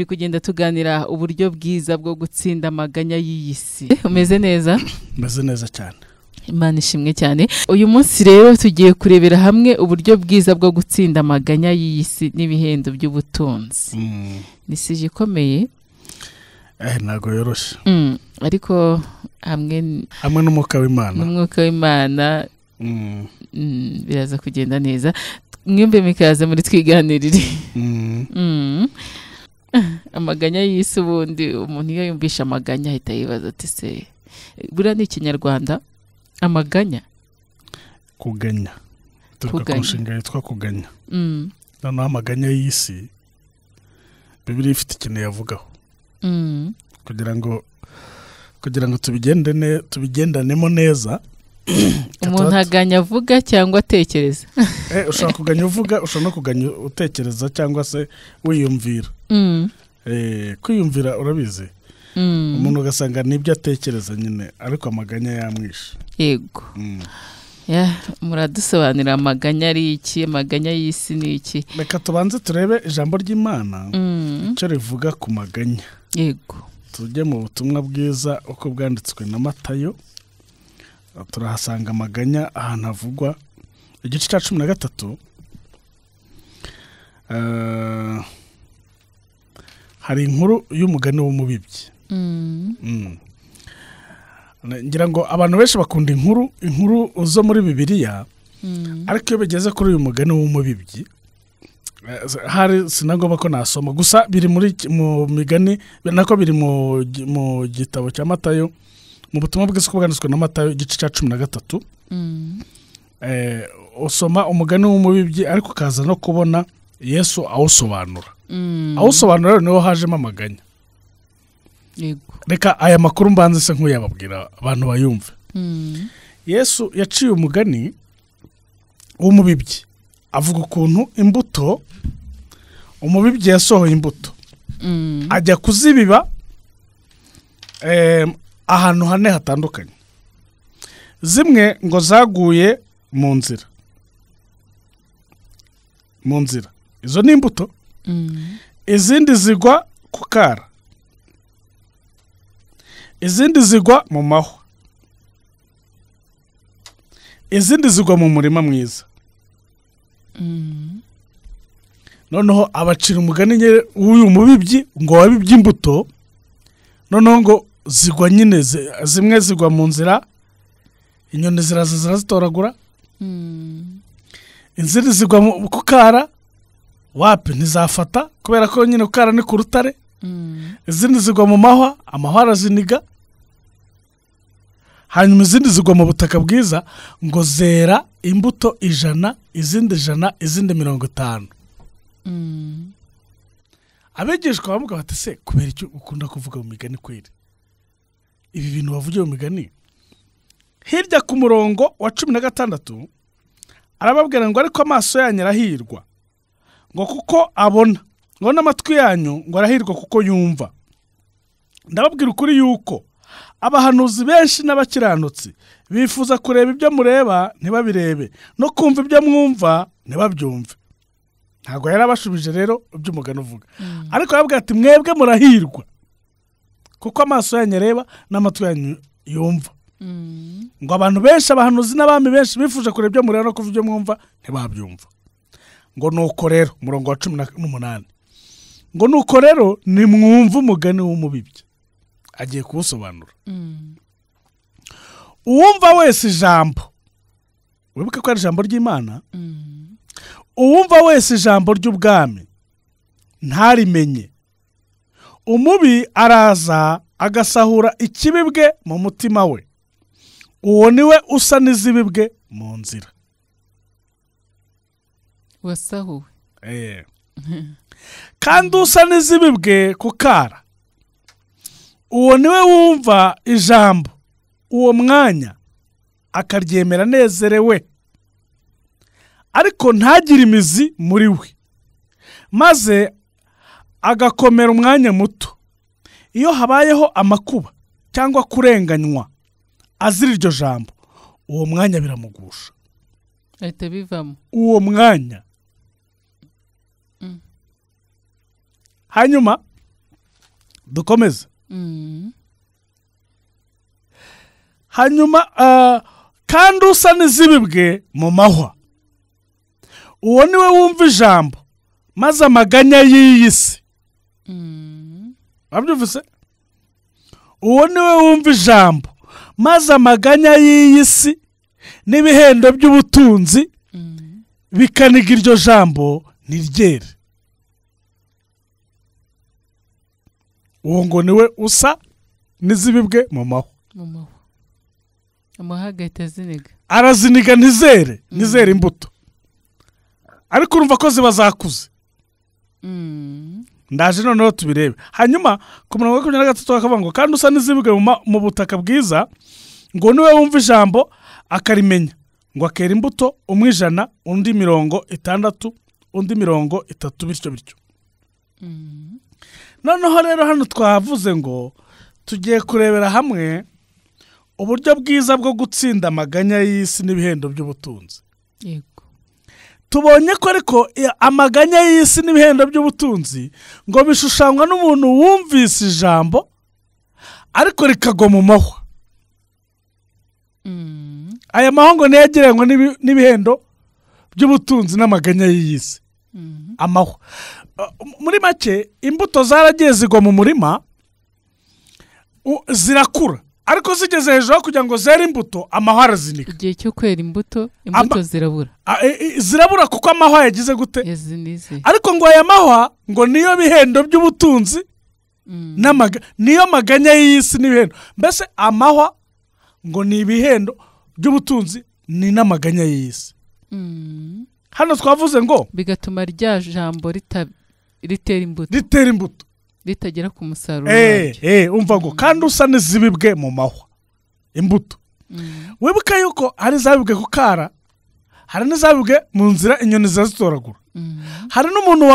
Turi kugenda tuganira uburyo bwiza bwo gutsinda amaganya y'iyi si. Umeze neza? Meze neza cyane. Imana ishimwe cyane. Uyu munsi rero tugiye kurebera hamwe uburyo bwiza bwo gutsinda amaganya y'iyi si n'ibihendo by'ubutunzi. Ni sije ikomeye. Ntago yoroshye. Ariko hamwe n'umwuka w'Imana. N'umwuka w'Imana biraza kugenda neza. Mwimbe mikaze muri twiganirire. Amaganya y'isi ubundi umuntu iyo yumvisha amaganya ahita yibaza ati se buriya ni ikinyarwanda amaganya? Kuganya. Turuka ku nshinga yitwa kuganya. Noneho amaganya y'isi Bibiliya ifite ikintu yavugaho. Kugira ngo tubigendanemo neza. Umuntu aganya avuga cyangwa atekereza. Ushobora kuganya uvuga, ushobora no kuganya utekereza cyangwa se wiyumvira. Kwiyumvira urabizi. Umuntu ugasanga nibyo atekereza nyine ariko amaganya yamwishe. Yego. Muradusobanurira amaganya ari iki, amaganya y'isi ni iki? Reka tubanze turebe ijambo ry'Imana icyo rivuga ku maganya. Yego. Tujye mu butumwa bwiza uko bwanditswe na Matayo. Turahasanga amaganya ahantu havugwa igice cya 13. Hari inkuru y'umugani w'umubibyi. Ngira ngo abantu benshi bakunda inkuru zo muri Bibiliya, ariko iyo bigeze kuri uyu mugani w'umubibyi hari sinagomba ko nasoma gusa biri muri mu migani nako biri mu gitabo cya Matayo, mu butumwa bwiza uko bwanditswe na Matayo igice cya 13. Usoma umugani w'umubibyi ariko kaza no kubona Yesu awusobanura. Awusobanura niho hajemo amaganya. Yego. Reka aya makuru mbanze se nk'uyababwira abantu bayumve. Yesu yaciye umugani w'umubibyi avuga ukuntu imbuto umubibyi yasohoye imbuto ajya kuzibiba ahantu hane hatandukanye. Zimwe ngo zaguye mu nzira. Izo ni imbuto. Izindi zigwa ku kara. Izindi zigwa mu mahwa. Izindi zigwa mu murima mwiza. Noneho abacira umugani w'uyu mubibyi ngo wabibye imbuto, noneho ngo zigwa nyine zimwe zigwa mu nzira, inyoni ziraza zirazitoragura. Izindi zigwa ku kara, wapi ntizafata kubera ko nyine ku kara ni ku rutare. Izindi zigwa mu mahwa, amahwa araziniga. Hanyuma izindi zigwa mu butaka bwiza ngo zera imbuto 100, izindi 100, izindi 50. Abigishwa bamuga bati se kubera icyo ukunda kuvuga mu migani kweri? Ibi bintu bavugiye mu migani. Hirya ku murongo wa 16 arababwira ngo ariko amaso yanyu arahirwa ngo kuko abona, ngo n'amatwi yanyu ngo arahirwa kuko yumva. Ndababwira ukuri yuko abahanuzi benshi n'abakiranutsi bifuza kureba ibyo mureba ntibabirebe, no kumva ibyo mwumva ntibabyumve. Ntago yarabashubije rero iby'umugani uvuga. Ariko yarababwira ati mwebwe murahirwa kuko amaso yanyu areba n'amatwi yanyu yumva. Ngo abantu benshi abahanuzi n'abami benshi bifuje kureba ibyo mureba no kumva ibyo mwumva ntibabyumva. Ngo nuko rero umurongo wa 18 ngo nuko rero nimwumva umugani w'umubibyi. Agiye kuwusobanura. Uwumva wese ijambo, wibuke ko ari ijambo ry'Imana. Uwumva wese ijambo ry'ubwami ntarimenye, umubi araza agasahura ikibibwe mu mutima we, uwo niwe usa n'izibibwe mu nzira. Wasahuwe. Kandi usa n'izibibwe ku kara, uwo niwe wumva ijambo uwo mwanya akaryemera anezerewe, ariko ntagire imizi muri we, maze agakomera umwanya muto. Iyo habayeho amakuba cyangwa kurenganywa azira iryo jambo, uwo mwanya biramugusha, ahita bivamo uwo mwanya. Hanyuma Dukomeze. Hanyuma kandi usa n'izibibwe mu mahwa, uwo niwe wumva ijambo maze amaganya y'iyi si. Wabyumvise? Uwo niwe wumva ijambo maze amaganya y'iyi si n'ibihendo by'ubutunzi bikaniga iryo jambo ntiryere. Uwo ngo niwe usa n'izibibwe mu mahwa. Amahwa agahita aziniga. Araziniga ntizere, ntizere imbuto. Ariko urumva ko ziba zakuze. Ndaje noneho tubirebe. Hanyuma ku murongo wa 23 bakavuga ngo kandi usa n'izibibwe mu butaka bwiza, ngo niwe wumva ijambo akarimenya, ngo akera imbuto umwe 100, undi 60, undi 30, bityo bityo. Noneho rero hano twavuze ngo tugiye kurebera hamwe uburyo bwiza bwo gutsinda amaganya y'isi n'ibihendo by'ubutunzi. Yego. Tubonye ko ariko amaganya y'isi n'ibihendo by'ubutunzi ngo bishushanywa n'umuntu wumvise ijambo ariko rikagwa mu mahwa. Aya mahwa ngo niyagereranywa n'ibihendo by'ubutunzi n'amaganya y'isi. Amahwa. Muri make imbuto zaragiye zigwa mu murima zirakura, ariko zigeze hejuru kugira ngo zere imbuto amahwa arazinika. Igihe cyo kwera imbuto, imbuto zirabura. Zirabura kuko amahwa yagize gute? Yazinize. Ariko ngo aya mahwa ngo niyo bihendo by'ubutunzi niyo maganya y'isi n'ibihendo. Mbese amahwa ngo ni ibihendo by'ubutunzi ni n'amaganya y'isi. Hano twavuze ngo bigatuma rya jambo ritera imbuto. Ritera imbuto. Ritagera ku musaruro wabyo. Umva ngo kandi usa n'izibibwe mu mahwa imbuto. Wibuka yuko hari izabibwe ku kara, hari n'izabibwe mu nzira inyoni zirazitoragura. Hari n'umuntu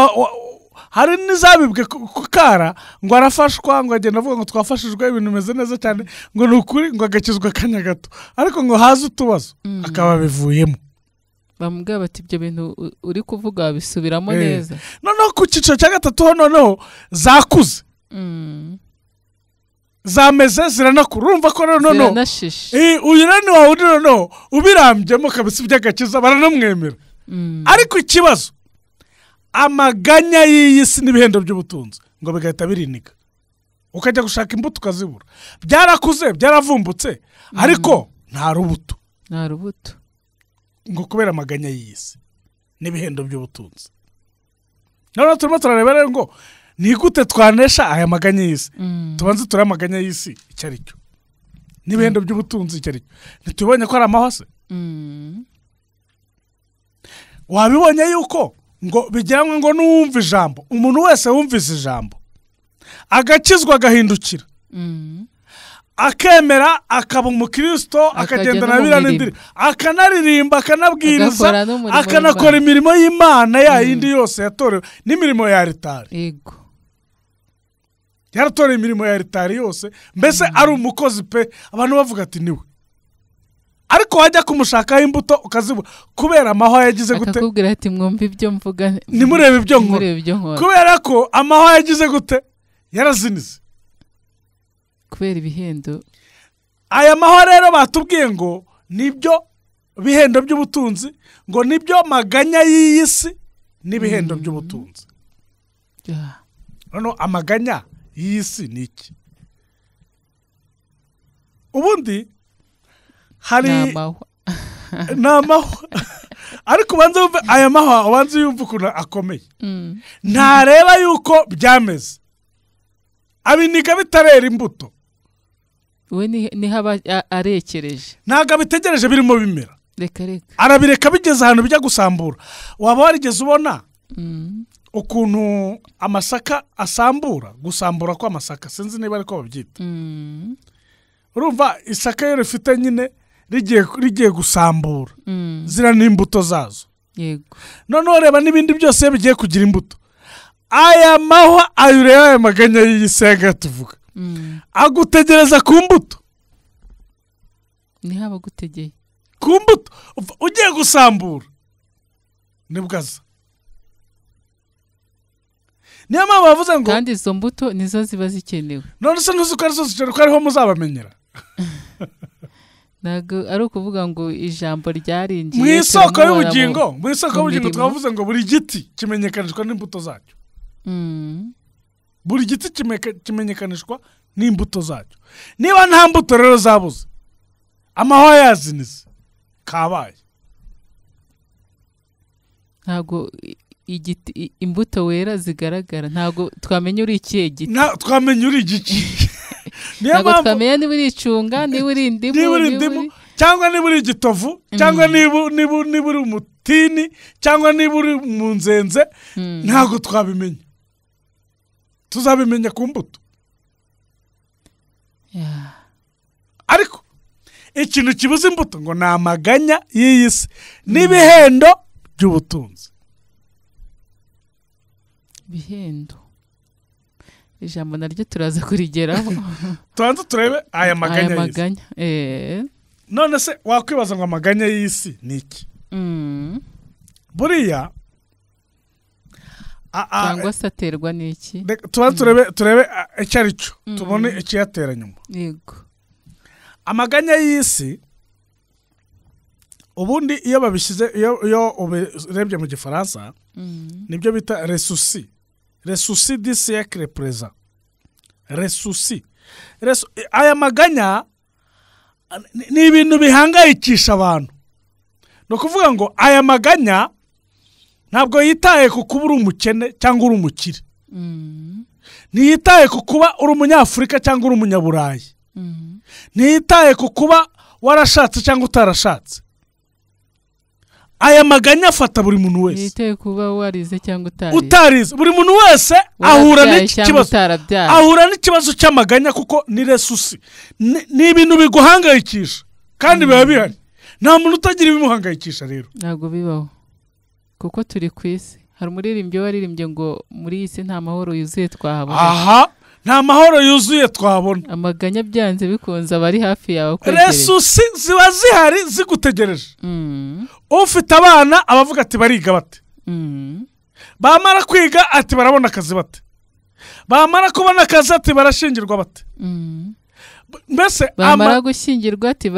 hari n'izabibwe ku kara ngo arafashwa, ngo agenda avuga ngo twafashijwe ibintu bimeze neza cyane, ngo ni ukuri, ngo agakizwa akanya gato, ariko ngo haze utubazo akaba bivuyemo. Bamubwira bati ibyo bintu uri kuvuga bisubiramo neza. Noneho ku cyiciro cya gatatu noneho zakuze, zameze ziranakura. Urumva ko noneho uyu ni wawe undi noneho ubirambyemo kabisa iby'agakiza baranamwemera. Ariko ikibazo amaganya y'iyi si n'ibihendo by'ubutunzi ngo bigahita biriniga, ukajya gushaka imbuto ukazibura. Byarakuze byaravumbutse ariko nta rubuto. Nta rubuto. Ngo kubera amaganya y'isi n'ibihendo by'ubutunzi. Noneho turimo turareba rero ngo ni gute twanesha aya maganya y'isi. Tubanze turebe amaganya y'isi icyo ari cyo n'ibihendo by'ubutunzi icyo ari cyo. Ntitubonye ko ari amahwa se? Wabibonye yuko ngo bijyanwe ngo n'uwumva ijambo, umuntu wese wumvise ijambo agakizwa agahindukira, akemera akaba umukristo, akagendana biriya n'indiri, akanaririmba, akanabwiriza, akanakora imirimo y'Imana ya yindi yose yatorewe n'imirimo ya ritari. Yego. Yaratorewe imirimo ya ritari yose, mbese ari umukozi pe, abantu bavuga ati niwe. Ariko wajya kumushakaho imbuto ukazibura kubera amahwa yagize gute? Akakubwira ati mwumve ibyo mvuga, nimurebe ibyo nkora. Kubera ko amahwa yagize gute? Yarazinize. Kubera ibihendo. Aya mahwa rero batubwiye ngo nibyo bihendo by'ubutunzi, ngo nibyo maganya y'iyi si n'ibihendo by'ubutunzi. Noneho amaganya y'iyi si ni iki? Ubundi hari n'amahwa. Ariko ubanze wumve aya mahwa, ubanze yumve ukuntu akomeye. Ntareba yuko byameze, abiniga bitarera imbuto. We niho aba arekereje. Ntabwo abitegereje birimo bimera. Reka reka. Arabireka bigeze ahantu bijya gusambura. Waba warigeze ubona ukuntu amasaka asambura, gusambura kw'amasaka, sinzi niba ariko babyita. Urumva isaka iyo rifite nyine rigiye gusambura, zira n'imbuto zazo. Yego. Noneho reba n'ibindi byose bigiye kugira imbuto. Aya mahwa ayo ureba, aya maganya y'isega tuvuga, agutegereza ku mbuto. Niho aba agutegeye ku mbuto. Ugiye gusambura nibwo aza. Niyo mpamvu bavuze ngo kandi izo mbuto nizo ziba zikenewe. None se ntuzi ko arizo zikenewe, ko ariho muzabamenyera? Ntabwo ari ukuvuga ngo ijambo ryarinjiye mu isoko y'ubugingo. Mu isoko y'ubugingo twavuze ngo buri giti kimenyekanishwa n'imbuto zacyo. Buri giti kimenyekanishwa n'imbuto zacyo. Niba nta mbuto rero zabuze, amahwa yazinize, kabaye. Ntabwo igiti imbuto wera zigaragara, ntabwo twamenya uri ikihe giti. Twamenya uri igiki. Ntabwo twamenya niba uri icunga, niba uri indimu, cyangwa niba uri igitovu, cyangwa niba uri umutini, cyangwa niba uri umunzenze, ntabwo twabimenya. Tuzabimenya ku mbuto. Ariko ikintu kibuza imbuto ngo ni amaganya y'iyi si n'ibihendo by'ubutunzi. Ibihendo, ijambo naryo turaza kurigeraho. Tubanze turebe aya maganya y'isi. None se wakwibaza ngo amaganya y'isi ni iki? Buriya cyangwa se aterwa n'iki? Tubanze turebe icyo ari cyo, tubone ikiyatera nyuma. Yego. Amaganya y'isi ubundi iyo babishyize, iyo urebye mu Gifaransa, nibyo bita resusi. Resusi du siècle présent. Resusi. Aya maganya ni ibintu bihangayikisha abantu. Ni ukuvuga ngo aya maganya ntabwo yitaye ku kuba uri umukene cyangwa uri umukire. Ntiyitaye ku kuba uri umunyafurika cyangwa uri umunyaburayi. Ntiyitaye ku kuba warashatse cyangwa utarashatse. Aya maganya afata buri muntu wese. Ntiyitaye kuba warize cyangwa utarize. Utarize. Buri muntu wese ahura n'iki kibazo. Ahura n'ikibazo cy'amaganya kuko ni resusi. Ni ibintu biguhangayikisha kandi biba bihari. Nta muntu utagira ibimuhangayikisha rero. Ntabwo bibaho. Kuko turi ku isi. Hari umuririmbyi waririmbye ngo muri iyi si nta mahoro yuzuye twahabona. Aha, nta mahoro yuzuye twabona. Amaganya byanze bikunze abari hafi yawe kwegereye. Resusi ziba zihari zigutegereje. Ufite abana abavuga ati bariga bate. Bamara kwiga ati barabona akazi bate. Bamara kubona akazi ati barashingirwa bate. Mbese bamara gushyingirwa ati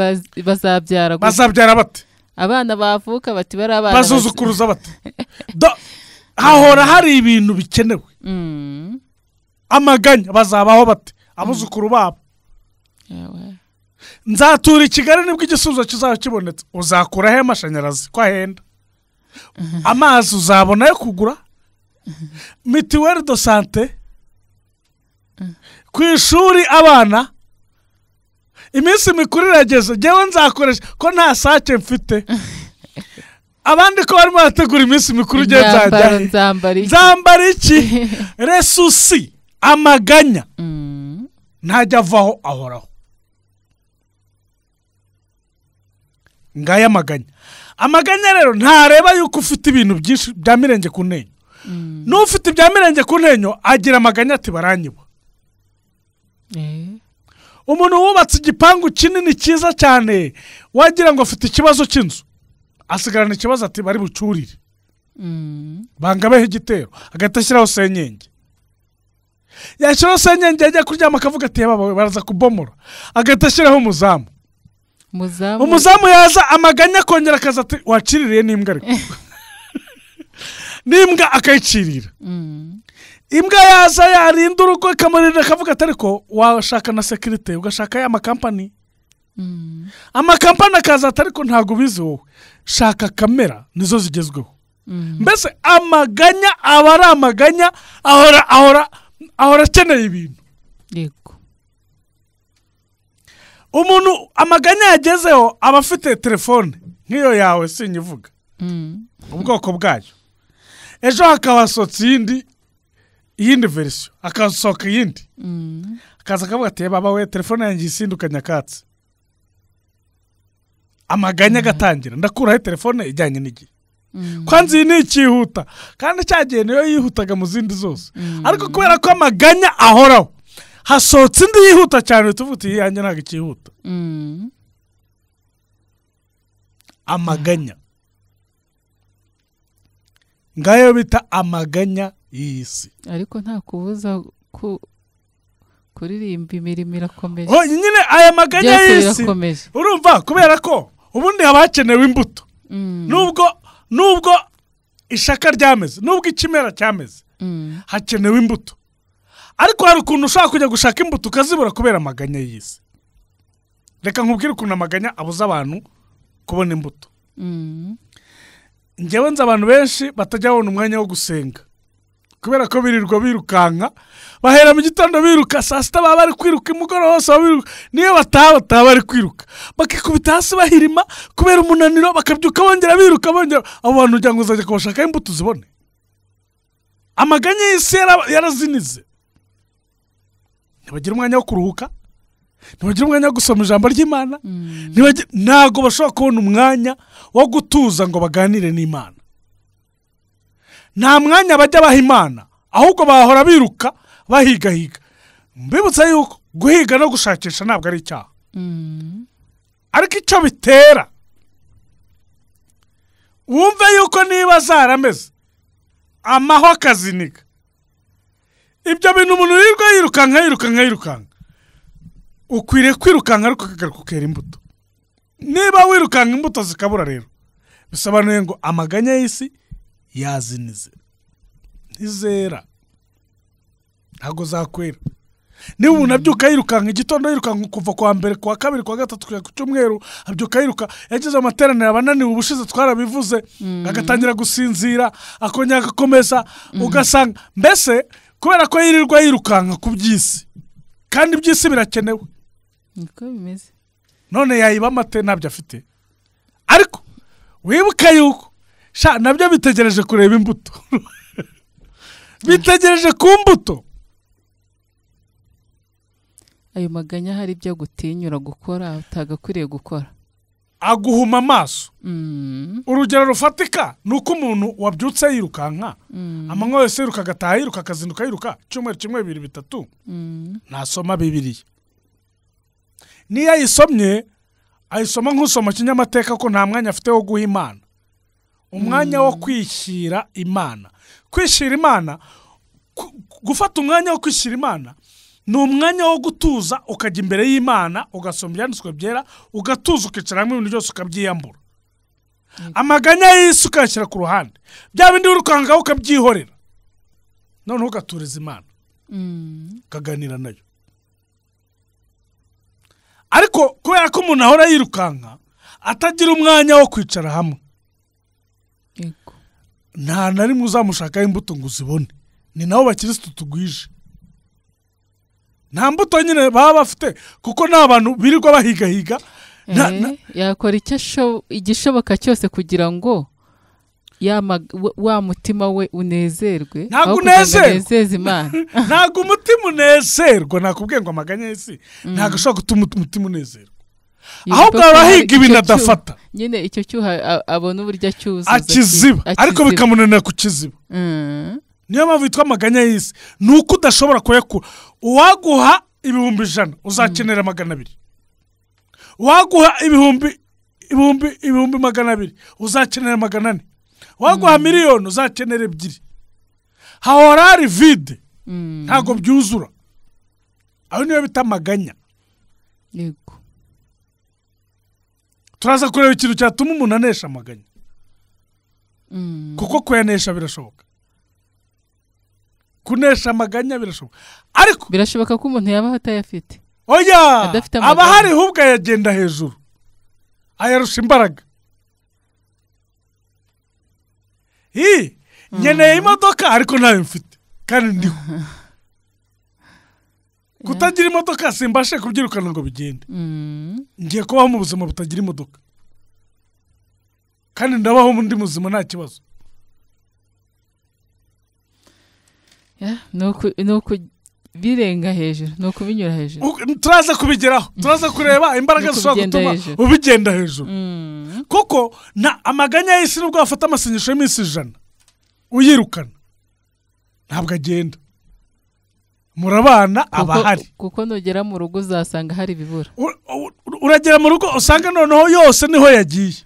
bazabyara bazabyara bate. Abana bavuka bati bari abana bazuzukuruza bate. Hahora hari ibintu bikenewe. Amaganya bazabaho bate, abuzukuru babo. Nzatura i Kigali nibwo igisubizo kizaba kibonetse. Uzakura he amashanyarazi ko ahenda? Amazi uzabona yo kugura? Mituweli de sante? Ku ishuri abana? Iminsi mikuru irageze, njyewe nzakoresha ko nta sake mfite. Abandi ko barimo barategura iminsi mikuru, njyewe nzajya nzambara iki? Resusi, amaganya ntajya avaho, ahoraho. Ngaya amaganya. Amaganya rero ntareba yuko ufite ibintu byinshi bya mirenge ku ntenyo. N'ufite ibya mirenge ku ntenyo agira amaganya ati baranyiba. Umuntu wubatse igipangu kinini cyiza cyane wagira ngo afite ikibazo cy'inzu, asigarana ikibazo ati bari bucurire, bangabeho igitero, agahita ashyiraho senyenge. Yashyiraho senyenge yajya kuryama akavuga ati baraza kubomora, agahita ashyiraho umuzamu. Umuzamu yaza amaganya akongera akaza ati waciririye n'imbwa, ariko n'imbwa akayicirira. Imbwa yaza yarinda urugo ikamurinda akavuga ati ariko washaka na sekirite ugashaka ya makampani. Amakampani akaza ati ariko ntabwo ubizi wowe, shaka kamera nizo zigezweho. Mbese amaganya aba ari amaganya, ahora ahora ahora akeneye ibintu. Yego. Umuntu amaganya yagezeho aba afite telefone nk'iyo yawe sinyivuga ubwoko bwayo. Ejo hakabasohotse iyindi verisiyo, akasohoka iyindi, akaza akavuga ati baba we telefone yanjye isinduka nyakatsi. Amaganya agatangira, ndakuraho telefone ijyanye n'igihe. Kwanza iyi ni ikihuta, kandi cyagiye niyo yihutaga mu zindi zose. Ariko kubera ko amaganya ahoraho, hasohotse indi yihuta cyane, tuvuga uti iyi yanjye ntabwo ikihuta. Amaganya ngayo bita amaganya y'iyi si. Ariko nta kubuza kuririmba, imirimo irakomeje. Nyine aya maganya y'isi urumva, kubera ko ubundi haba hakenewe imbuto. Nubwo ishaka ryameze, nubwo ikimera cyameze, hakenewe imbuto. Ariko hari ukuntu ushobora kujya gushaka imbuto ukazibura kubera amaganya y'isi. Reka nkubwire ukuntu amaganya abuza abantu kubona imbuto. Njyewe nzi abantu benshi batajya babona umwanya wo gusenga kubera ko birirwa birukanka, bahera mu gitondo biruka, saa sita baba bari kwiruka, imugoroba hose baba biruka, niyo bataha bari kwiruka, bakikubita hasi bahirima kubera umunaniro, bakabyuka bongera biruka bongera. Abo bantu ugira ngo uzajya kubashaka imbuto uzibone? Amaganya y'isi yarazinize. Ntibagira umwanya wo kuruhuka, ntibagira umwanya wo gusoma ijambo ry'Imana, ntabwo bashobora kubona umwanya wo gutuza ngo baganire n'Imana. Nta mwanya bajya baha Imana, ahubwo bahora biruka bahigahiga. Mbibutsa yuko guhiga no gushakisha ntabwo ari icyaha, ariko icyo bitera, wumve yuko niba zarameze amahwa akaziniga, ibyo bintu umuntu yirirwa yirukanka yirukanka yirukanka, ukwiriye kwirukanka ariko ukagaruka ukera imbuto. Niba wirukanka imbuto zikabura rero, bisobanuye ngo amaganya y'isi yazinize, ntizera, ntabwo zakwera. Niba umuntu abyuka yirukanka igitondo, yirukanka kuva kwa mbere, kwa kabiri, kwa gatatu, kugera ku cyumweru, abyuka yiruka, yagize amateraniro abananiwe, ubushize twarabivuze, agatangira gusinzira, akongera agakomeza, ugasanga mbese kubera ko yirirwa yirukanka ku by'isi, kandi iby'isi birakenewe. Niko bimeze. None yayiba amate ntabyo afite. Ariko wibuka yuko sha nabyo bitegereje kureba imbuto. Bitegereje ku mbuto. Ayo maganya hari ibyo gutinyura gukora utagakwiriye gukora, aguhuma amaso. Urugero rufatika ni uko umuntu wabyutse yirukanka, amanywa yose yiruka, agataha yiruka, akazinduka yiruka, icyumweru kimwe, bibiri, bitatu, ntasoma Bibiliya. Niyo ayisomye ayisoma nk'usoma kinyamateka, ko nta mwanya afite wo guha Imana, umwanya wo kwishyira Imana. Kwishyira Imana, gufata umwanya wo kwishyira Imana ni umwanya wo gutuza, ukajya imbere y'Imana, ugasoma ibyanditswe byera, ugatuza, ukicara hamwe, ibintu byose ukabyiyambura. Amaganya y'isi ukayashyira ku ruhande, bya bindi wirukanka ukabyihorera, noneho ugaturiza Imana, ukaganira nayo. Ariko kubera ko umuntu ahora yirukanka atagira umwanya wo kwicara hamwe, nta na rimwe uzamushakaho imbuto ngo uzibone. Ni nabo bakirisitu tugwije. Nta mbuto nyine baba bafite, kuko nta bantu birirwa bahigahiga. Yakora igishoboka cyose kugira ngo wa mutima we unezerwe. Ntabwo unezerwa Imana. Ntabwo umutima unezerwa. Nakubwiye ngo amaganya y'isi ntabwo ashobora gutuma umutima unezerwa, ahubwo abahiga ibintu adafata nyine, icyo cyuha abona uburyo acyuzuza, akiziba, ariko bikamunanira kukiziba. Niyo mpamvu yitwa amaganya y'isi, ni uko udashobora kuyakura. Uwaguha 100,000 uzakenera 200, uwaguha 200,000 uzakenera 400, uwaguha 1,000,000 uzakenera 2. Hahora hari vide, ntabwo byuzura. Aho niyo bita amaganya. Yego. Turaza kureba ikintu cyatuma umuntu anesha amaganya, kuko kuyanesha birashoboka, kunesha amaganya birashoboka. Ariko birashoboka ko umuntu yaba atayafite. Oya, aba hari hubwo yagenda hejuru, ayarusha imbaraga. Nkeneye imodoka ariko ntayo mfite kandi ndiho. Kutagira imodoka simbashe kubyirukana ngo bigende. Ngiye kubaho mu buzima butagira imodoka, kandi ndabaho mu ndi muzima nta kibazo. Nuko birenga hejuru, nuko binyura hejuru. Turaza kubigeraho, turaza kureba imbaraga zishobora gutuma ubigenda hejuru. Kuko na amaganya y'isi nubwo wafata amasengesho y'iminsi 100 uyirukana, ntabwo agenda. Murabana abahari, kuko nugera mu rugo uzasanga hari ibibura. Uragera mu rugo usanga noneho yose niho yagiye.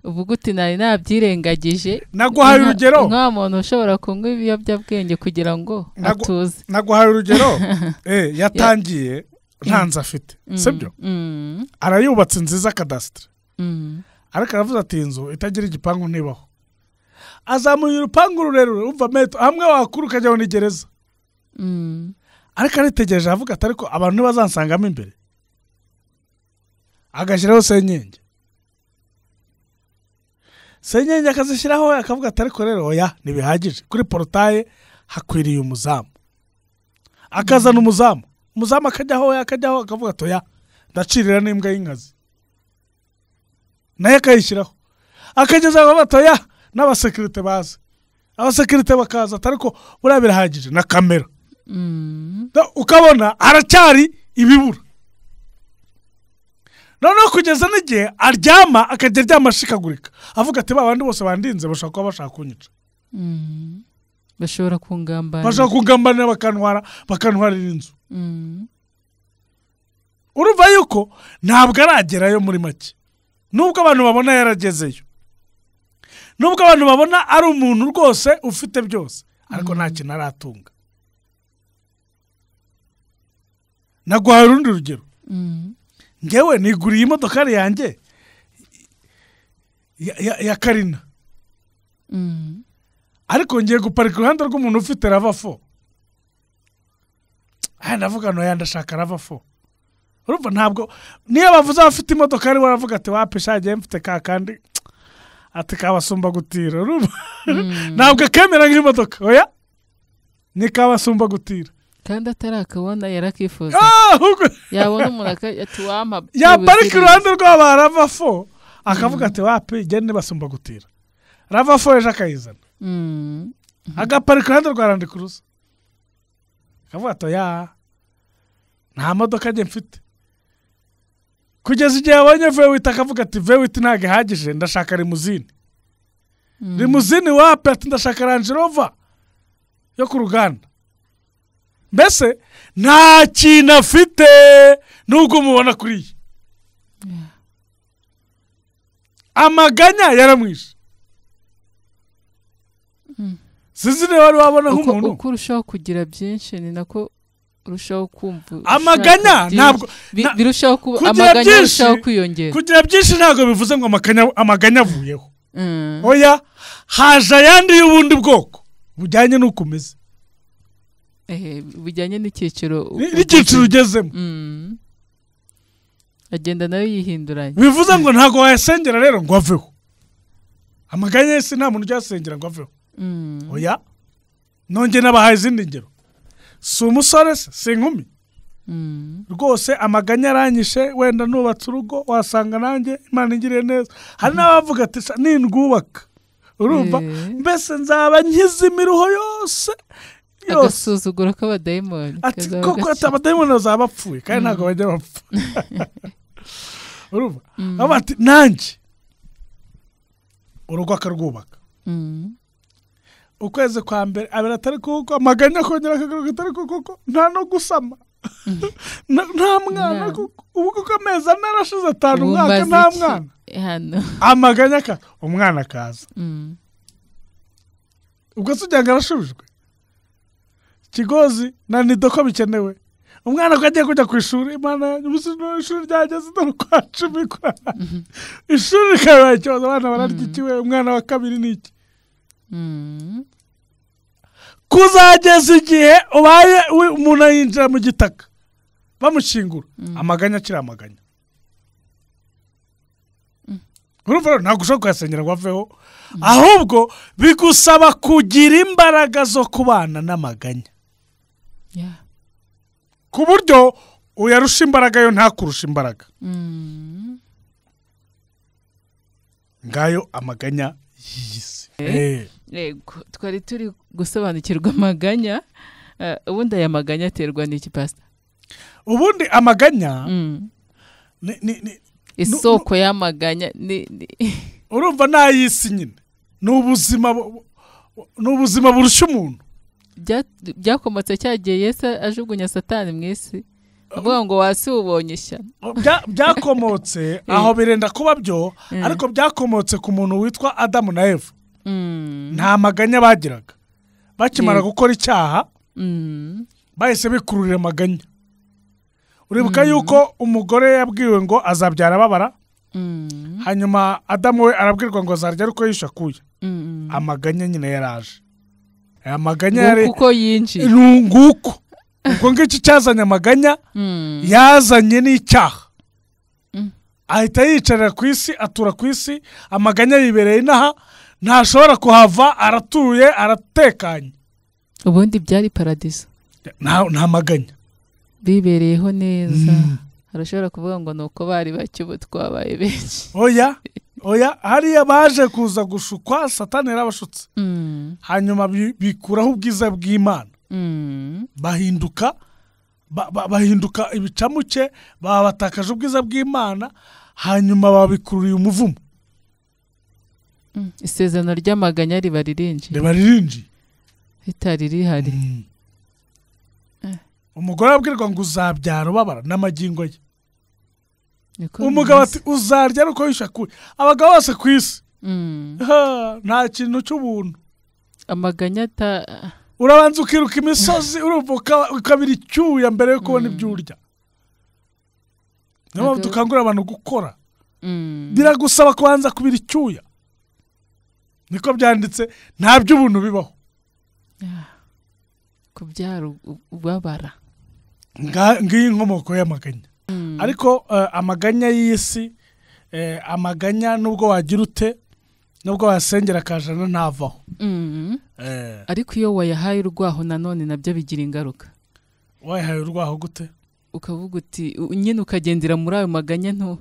Uvuga uti nari nabyirengagije. Naguhaye urugero nka muntu ushobora kunywa ibiyobyabwenge kugira ngo atuze. Naguhaye urugero yatangiye nta nzu afite, sibyo? Arayubatse nziza kadasitire, ariko aravuze ati inzu itagira igipangu ntibaho. Azamuye urupangu rurerure umva metero hamwe wakura ukajyaho ni gereza. Ariko aritegereje avuga ati ariko abantu ntibazansangamo imbere. Agashyiraho senyenge. Senyenge akazishyiraho akavuga ati ariko rero oya ntibihagije, kuri porotaye hakwiriye umuzamu. Akazana umuzamu, umuzamu akajyaho akajyaho akavuga ati oya ndacirira n'imbwa y'inkazi, naye akayishyiraho. Akageza aho ati oya n'abasekirite baza, abasekirite bakaza ati ariko buriya birahagije na kamera. Ukabona aracyari ibibura. Noneho kugeza n'igihe aryama akajya aryama ashikagurika avuga ati ba bandi bose bandinze bashobora kuba bashaka kunyica, bashobora kungambanira, bashobora kungambanira bakantwarira inzu. Urumva yuko ntabwo aragerayo muri make, nubwo abantu babona yaragezeyo, nubwo abantu babona ari umuntu rwose ufite byose, ariko nta kintu aratunga. Naguhaye urundi rugero. Ngewe niguriye imodokari yanjye ya Karina, ariko ngiye guparika iruhande rw'umuntu ufite RAV4. Ndavuga no ndashaka RAV4. Urumva ntabwo niyo bavuze abafite imodokari baravuga ati wapi shagiye mfite ka kandi ati kabasumba gutira. Urumva ntabwo akemera nk'imodoka, oya ni kabasumba gutira. Kandi atarakabona yarakifuza. Yabona umuntu ati wampa yaparika iruhande rw'aba RAV4 akavuga ati wapi gende basumba gutira. RAV4 ejo akayizana, agaparika iruhande rwa Land Cruiser akavuga ati ya nta modoka njye mfite. Kugeza igihe abonye V8 akavuga ati V8 ntabwo ihagije ndashaka limousine. Limousine wapi, ati ndashaka Range Rover yo ku ruganda. Mbese nta kintu afite nubwo umubona kuriya. Amaganya yaramwishe. Sinzi niba wari wabona nk'umuntu uko urushaho kugira byinshi ni nako urushaho kumva amaganya. Ntabwo birushaho kuba amaganya arushaho kwiyongera. Kugira byinshi ntabwo bivuze ngo amaganya avuyeho. Oya, haje ayandi y'ubundi bwoko bujyanye n'uko umeze, bijyanye n'icyiciro ugezemo. Agenda nayo yihinduranya. Bivuze ngo ntabwo wayasengera rero ngo aveho. Amaganya yese nta muntu ujya ngo aveho. Oya, nongeye nabahaye izindi ngero. Si umusore si inkumi rwose amaganya aranyishe, wenda nubatse urugo wasanga nanjye Imana ingiriye neza. Hari n'abavuga ati nindwubaka, urumva mbese nzaba nkize imiruho yose. Agasuzuguro k'abadayimoni. Ati koko ati abadayimoni bazaba bapfuye kandi ntabwo bajya bapfa. Urumva ati nanjye urugo akarwubaka. Ukwezi kwa mbere abiri atari kuko amaganya akongera akagaruka atari kuko nta no gusama, nta mwana kuko ubu kuko amezi ane arashize 5 umwaka nta mwana. Amaganya akaza umwana akaza, ubwo se ugira ngo arashubijwe? Kigozi na nidoko bikenewe. Umwana ko agiye kujya ku ishuri, Imana ishuri ryageze dore kwa 10 kwa ishuri rikabaye ikibazo, abana bararya ikiwe, umwana wa kabiri ni iki? Kuzageza igihe ubaye umuntu yinjira mu gitaka bamushingura, amaganya akiri amaganya. Urumva ntabwo ushobora kuyasengera ngo aveho, ahubwo bigusaba kugira imbaraga zo kubana n'amaganya, ku buryo uyarusha imbaraga yo ntakurusha imbaraga. Ngayo amaganya y'isi. Yego, twari turi gusobanukirwa amaganya. Ubundi aya maganya aterwa n'iki, Pastor? Ubundi amaganya ni isoko y'amaganya ni urumva n'ay'isi nyine, ni ubuzima burusha umuntu. Byakomotse cyagiye Yesu ajugunya Satani mu isi. Avuga ngo wasi ubonye ishyano. Byakomotse aho birenda kuba byo, ariko byakomotse ku muntu witwa Adamu na Eva. Nta maganya bagiraga. Bakimara gukora icyaha, bahise bikururira amaganya. Uribuka yuko umugore yabwiwe ngo azabyara ababara, hanyuma Adamu we arabwirwa ngo azarya ariko yishakuye. Amaganya nyine yaraje. Amaganya yari kuko yinjiye. Nguko. Ubwo ngiki cyazanye amaganya, yazanye n'icyaha. Ahita yicarira ku isi, atura ku isi, amaganya yibereye inaha, ntashobora kuhava, aratuye, aratekanye. Ubundi byari paradiso. Nta maganya. Bibereyeho neza. Arashobora kuvuga ngo nuko bari bake ubu twabaye benshi. Oya, oya, hariya baje kuza gushukwa, Satani yarabashutse. Hanyuma bikuraho ubwiza bw'Imana. Bahinduka bahinduka ibicamuke, babatakaje ubwiza bw'Imana, hanyuma babikururiye umuvumo. Isezerano ry'amaganya riba ririnjiye. Riba ririnjiye. Ritari rihari. Umugore abwirwa ngo uzabyara ubabara n'amagingo ye. Umugabo ati uzarya ariko yishakuye. Abagabo bose ku isi. Nta kintu cy'ubuntu. Amaganya urabanza ukiruka imisozi, urumva ukabira icyuya mbere yo kubona ibyo urya. Niyo mpamvu dukangurira abantu gukora. Biragusaba kubanza kubira icyuya. Niko byanditse, nta by'ubuntu bibaho. Kubyara ubabara. Ngiyi inkomoko y'amaganya. Ariko amaganya y'isi, amaganya nubwo wagira ute, nubwo wasengera akajana ntavaho. Ariko iyo wayahaye urwaho nanone nabyo bigira ingaruka. Wayahaye urwaho gute? Ukavuga uti nyine ukagendera muri ayo maganya nto.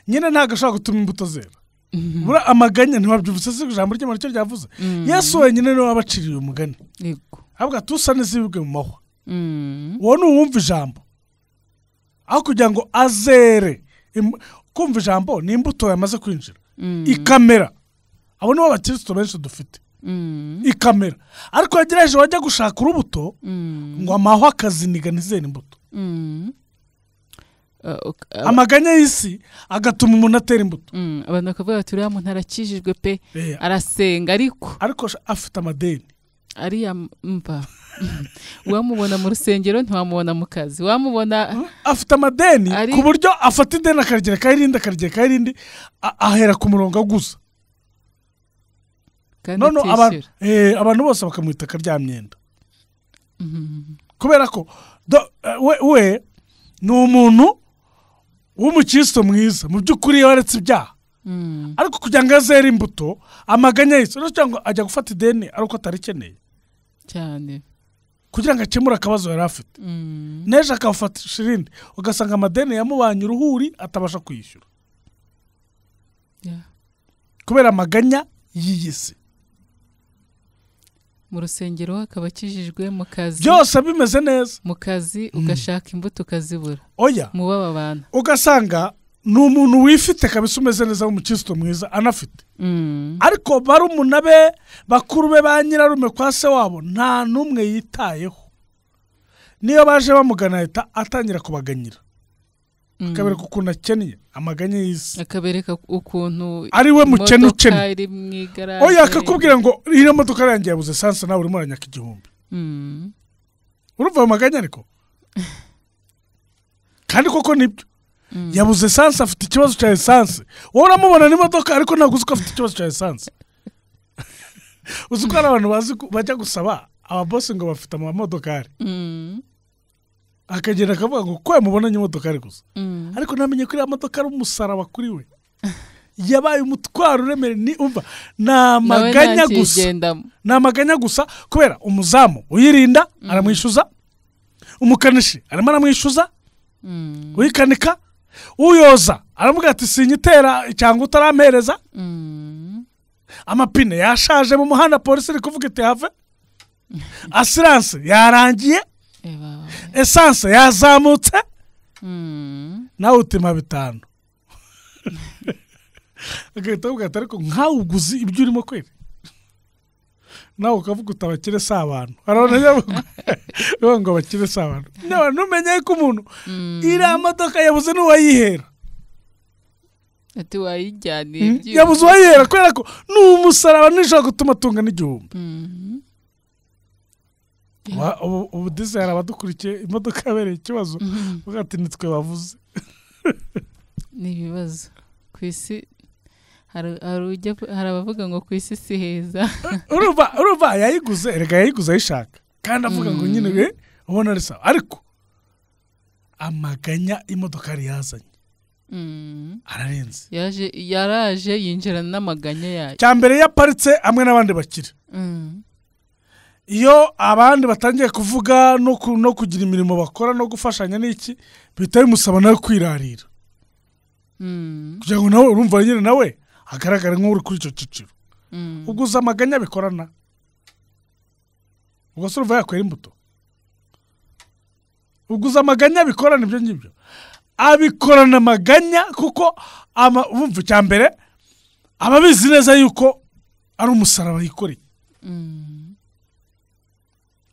Nyine ntago ashobora gutuma imbuto zera. Bura amaganya ntiwabyumvise, si ijambo ry'Imana cyo ryavuze. Yesu wenyine niwe wabaciriye umugani. Yego. Avuga tusa n'izibwe mu mahwa. Uwo ni uwumva ijambo. Aho kugira ngo azere, kumva ijambo ni imbuto yamaze kwinjira. Ikamera. Abo nibo abakristo benshi dufite. Ikamera. Ariko yagerageje wajya gushaka urubuto ngo amahwa akaziniga ntizere imbuto. Amaganya y'isi agatuma umuntu atera imbuto. Abantu bakavuga bati uriya muntu arakijijwe pe, arasenga ariko afite amadeni. Ariya mva. Wamubona mu rusengero ntiwamubona mu kazi. Wamubona afite amadeni ku buryo afata ideni akaryereka irindi akaryereka irindi, ahera ku murongo aguza. None abantu bose bakamwita akaryamyenda. Kubera ko we ni umuntu w'umukristo mwiza mu by'ukuri yaretse ibyaha. Ariko kugira ngo azere imbuto amaganya y'isi, cyangwa ajya gufata ideni ariko atarikeneye cyane kugira ngo akemure akabazo yari afite. N'ejo akafatisha irindi, ugasanga amadeni yamubanye uruhuri atabasha kwishyura. Kubera amaganya y'iyi si. Mu rusengero akaba akijijwe, mu kazi byose bimeze neza, mu kazi ugashaka imbuto ukazibura. Oya, mu baba bana ugasanga ni umuntu wifite kabisa, umeze neza, w'umukristo mwiza anafite. Ariko barumuna be, bakuru be, ba nyirarume kwa se wabo nta n'umwe yitayeho. Niyo baje bamugana ahita atangira kubaganyira. Akabereka ukuntu akennye, amaganya y'isi. Akabereka ukuntu ari we mukene ukennye. Oya, akakubwira ngo iriya modoka yanjye yabuze esanse nawe urimo uranyaka 1000. Urumva ayo maganya ariko? Kandi koko nibyo. Yabuze esanse, afite ikibazo cya esanse. Wowe uramubona n'imodoka ariko ntabwo uzi ko afite ikibazo cya esanse. Uzi ko hari abantu bazi bajya gusaba ababosi ngo bafite amamodokari. Akagenda akavuga ngo ko yamubonanye imodokari gusa. Ariko namenye ko iriya modoka ari umusaraba kuri we. Yabaye umutwaro uremereye, ni umva ni amaganya gusa. Ni amaganya gusa kubera umuzamu uyirinda aramwishyuza, umukanishi arimo aramwishyuza, uyikanika, uyoza aravuga ati sinyitera cyangwa utarampereza. Amapine yashaje mu muhanda, polisi iri kuvuga iti have. Assurance yarangiye, essence yazamutse, nawe utima 5. Agahita avuga ati ariko nkawe uguzi ibyo urimo kweri. Nawe ukavuga uti abakire si abantu. Arabona ngo abakire si abantu. Numenye ko umuntu iriya modoka yabuze n'uwayihera. Ati wayijyaniye yabuze uwayihera kubera ko ni umusaraba nishobora gutuma atunga n'igihumbi. Ubu disi hari abadukurikiye imodoka yabereye ikibazo uvuga ati nitwe bavuze. Ni ibibazo ku isi. Hari abavuga ngo ku isi si heza. Urumva yayiguze, erega yayiguze ayishaka kandi avuga ngo nyine ubona ari sawa, ariko amaganya imodoka yari yazanye ararenze. Yaraje yinjirana n'amaganya yayo. Cya mbere yaparitse hamwe n'abandi bakire. Iyo abandi batangiye kuvuga no kugira imirimo bakora no gufashanya n'iki, bihita bimusaba nawe kwirarira kugira ngo nawe urumva nyine nawe agaragara nk'uri kuri icyo cyiciro. Ubwo uza amaganya bikorana, ubwo se urumva yakwera imbuto. Ubwo uza amaganya bikorana ibyo ngibyo, abikorana amaganya kuko umva icya mbere aba abizi neza yuko ari umusaraba yikoreye.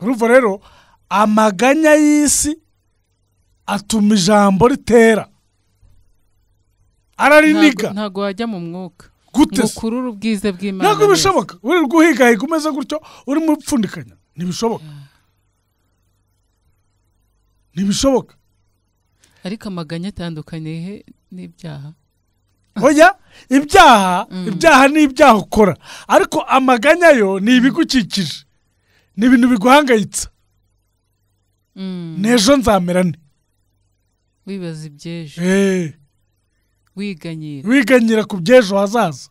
Urumva rero amaganya y'isi atuma ijambo ritera, arariniga. Ntago wajya mu mwuka ngukurura ubwiza bw'Imana. Ntabwo bishoboka. Uri guhigahiga umeze gutyo urimo upfundikanya, ntibishoboka. Ntibishoboka. Ariko amaganya atandukanye he n'ibyaha? Oya, ibyaha ni ibyaha ukora, ariko amaganya yo ni ibigukikije, ni ibintu biguhangayitsa. N'ejo nzamera nte? Wibaza iby'ejo. Wiganyira ku by'ejo hazaza.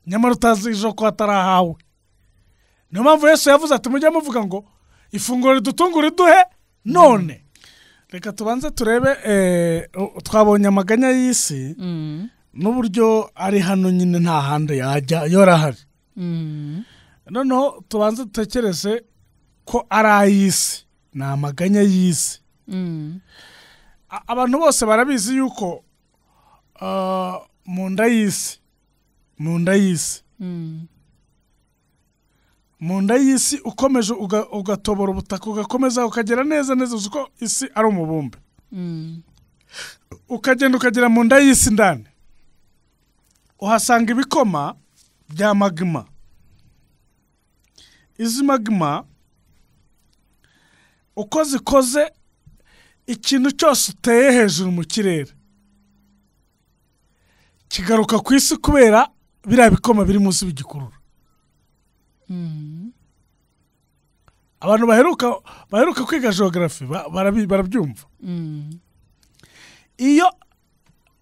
Nyamara utazi ejo ko hatarahawe. Niyo mpamvu Yesu yavuze ati mujye muvuga ngo ifunguro ridutunga uriduhe none. Reka tubanze turebe, twabonye amaganya y'isi n'uburyo ari hano nyine nta handi yajya, yorahari. Noneho tubanze dutekereze ko ari ay'isi, ni amaganya y'isi. Abantu bose barabizi yuko mu nda y'isi, mu nda y'isi ukomeje ugatobora ubutaka ugakomeza ukagera neza neza, uzi ko isi ari umubumbe. Ukagenda ukagera mu nda y'isi ndani, uhasanga ibikoma bya magma. Izi magma uko zikoze, ikintu cyose uteye hejuru mu kirere kigaruka ku isi kubera biriya bikoma biri munsi bigikurura. Abantu baheruka kwiga geography barabyumva. Iyo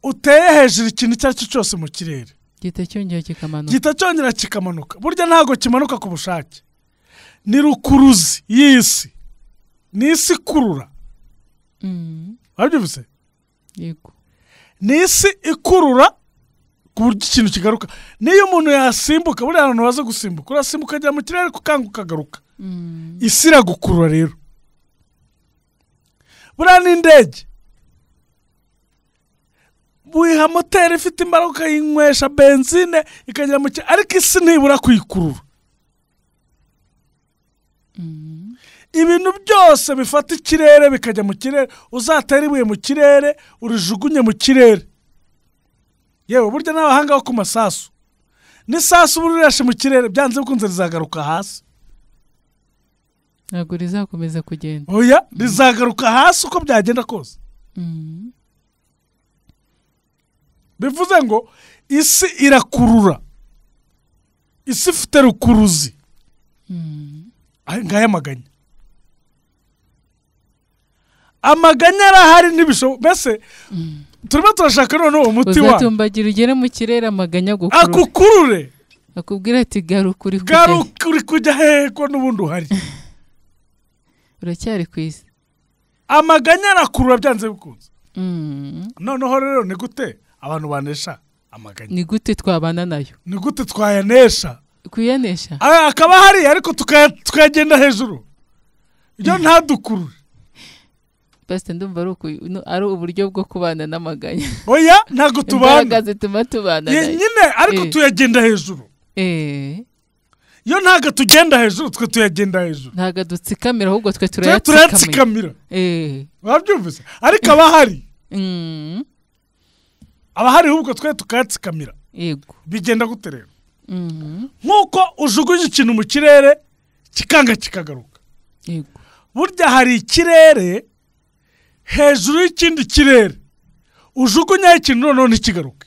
uteye hejuru ikintu icyo ari cyo cyose mu kirere gihita cyongera kikamanuka. Burya ntabwo kimanuka ku bushake, ni rukuruzi y'isi, ni isi ikurura. Wabyumvise? Yego. Ni isi ikurura ku buryo ikintu kigaruka. Niyo umuntu yasimbuka, buriya abantu baza gusimbuka, urasimbuka ukajya mu kirere ukanga ukagaruka. Isi iragukurura rero. Buriya n'indege wiha moteri ifite imbaraga ukayinywesha benzine ikagera mu kirere, ariko isi ntibura kuyikurura. Ibintu byose bifata ikirere bikajya mu kirere, uzatera ibuye mu kirere urijugunye mu kirere. Yewe burya n'abahanga bo ku masasu, n'isasu uburirashe mu kirere byanze bikunze rizagaruka hasi. Ntabwo rizakomeza kugenda. Oya, rizagaruka hasi uko byagenda kose. Bivuze ngo isi irakurura, isi ifite rukuruzi. Ngaya amaganya, amaganya arahari ntibishoboka. Mbese turimo turashaka noneho umuti wa uzatumbagira ugere mu kirere amaganya agukurure, akubwira ati garuka uri kujya hehe ko n'ubundi uhari, uracyari ku isi. Amaganya arakurura byanze bikunze. Noneho rero ni gute abantu banesha amaganya? Ni gute twabana nayo? Ni gute twayanesha? Kuyanesha akaba hari, ariko tukayagenda hejuru ibyo ntadukurure. Pastor, ndumva ari uburyo bwo kubana n'amaganya. Oya, ntago tubana. Imbaraga zituma tubana nayo nyine, ariko tuyagenda hejuru. Yo ntago tugenda hejuru, twe tuyagenda hejuru. Ntago dutsikamira, ahubwo twe turayatsikamira. Wabyumvise? Ariko abahari abahari ahubwo twe tukayatsikamira. Yego. Bigenda gute rero? Nkuko ujugunya ikintu mu kirere kikanga kikagaruka. Yego. Burya hari ikirere hejuru y'ikindi kirere, ujugunya ikintu noneho ntikigaruke.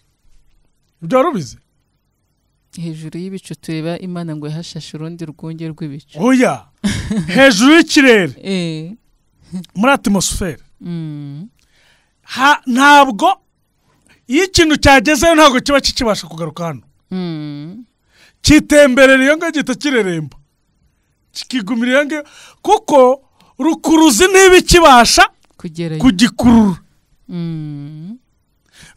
Ibyo warubizi? Hejuru y'ibicu tureba Imana ngo yahashashe urundi rwunge rw'ibicu. Oya, hejuru y'ikirere muri atmosphere ntabwo iyo ikintu cyagezeyo ntabwo kiba kikibasha kugaruka hano. Kitemberera iyo ngicyo gihita kireremba, kikigumira iyo ngicyo, kuko rukuruzi ntibikibasha kugikurura.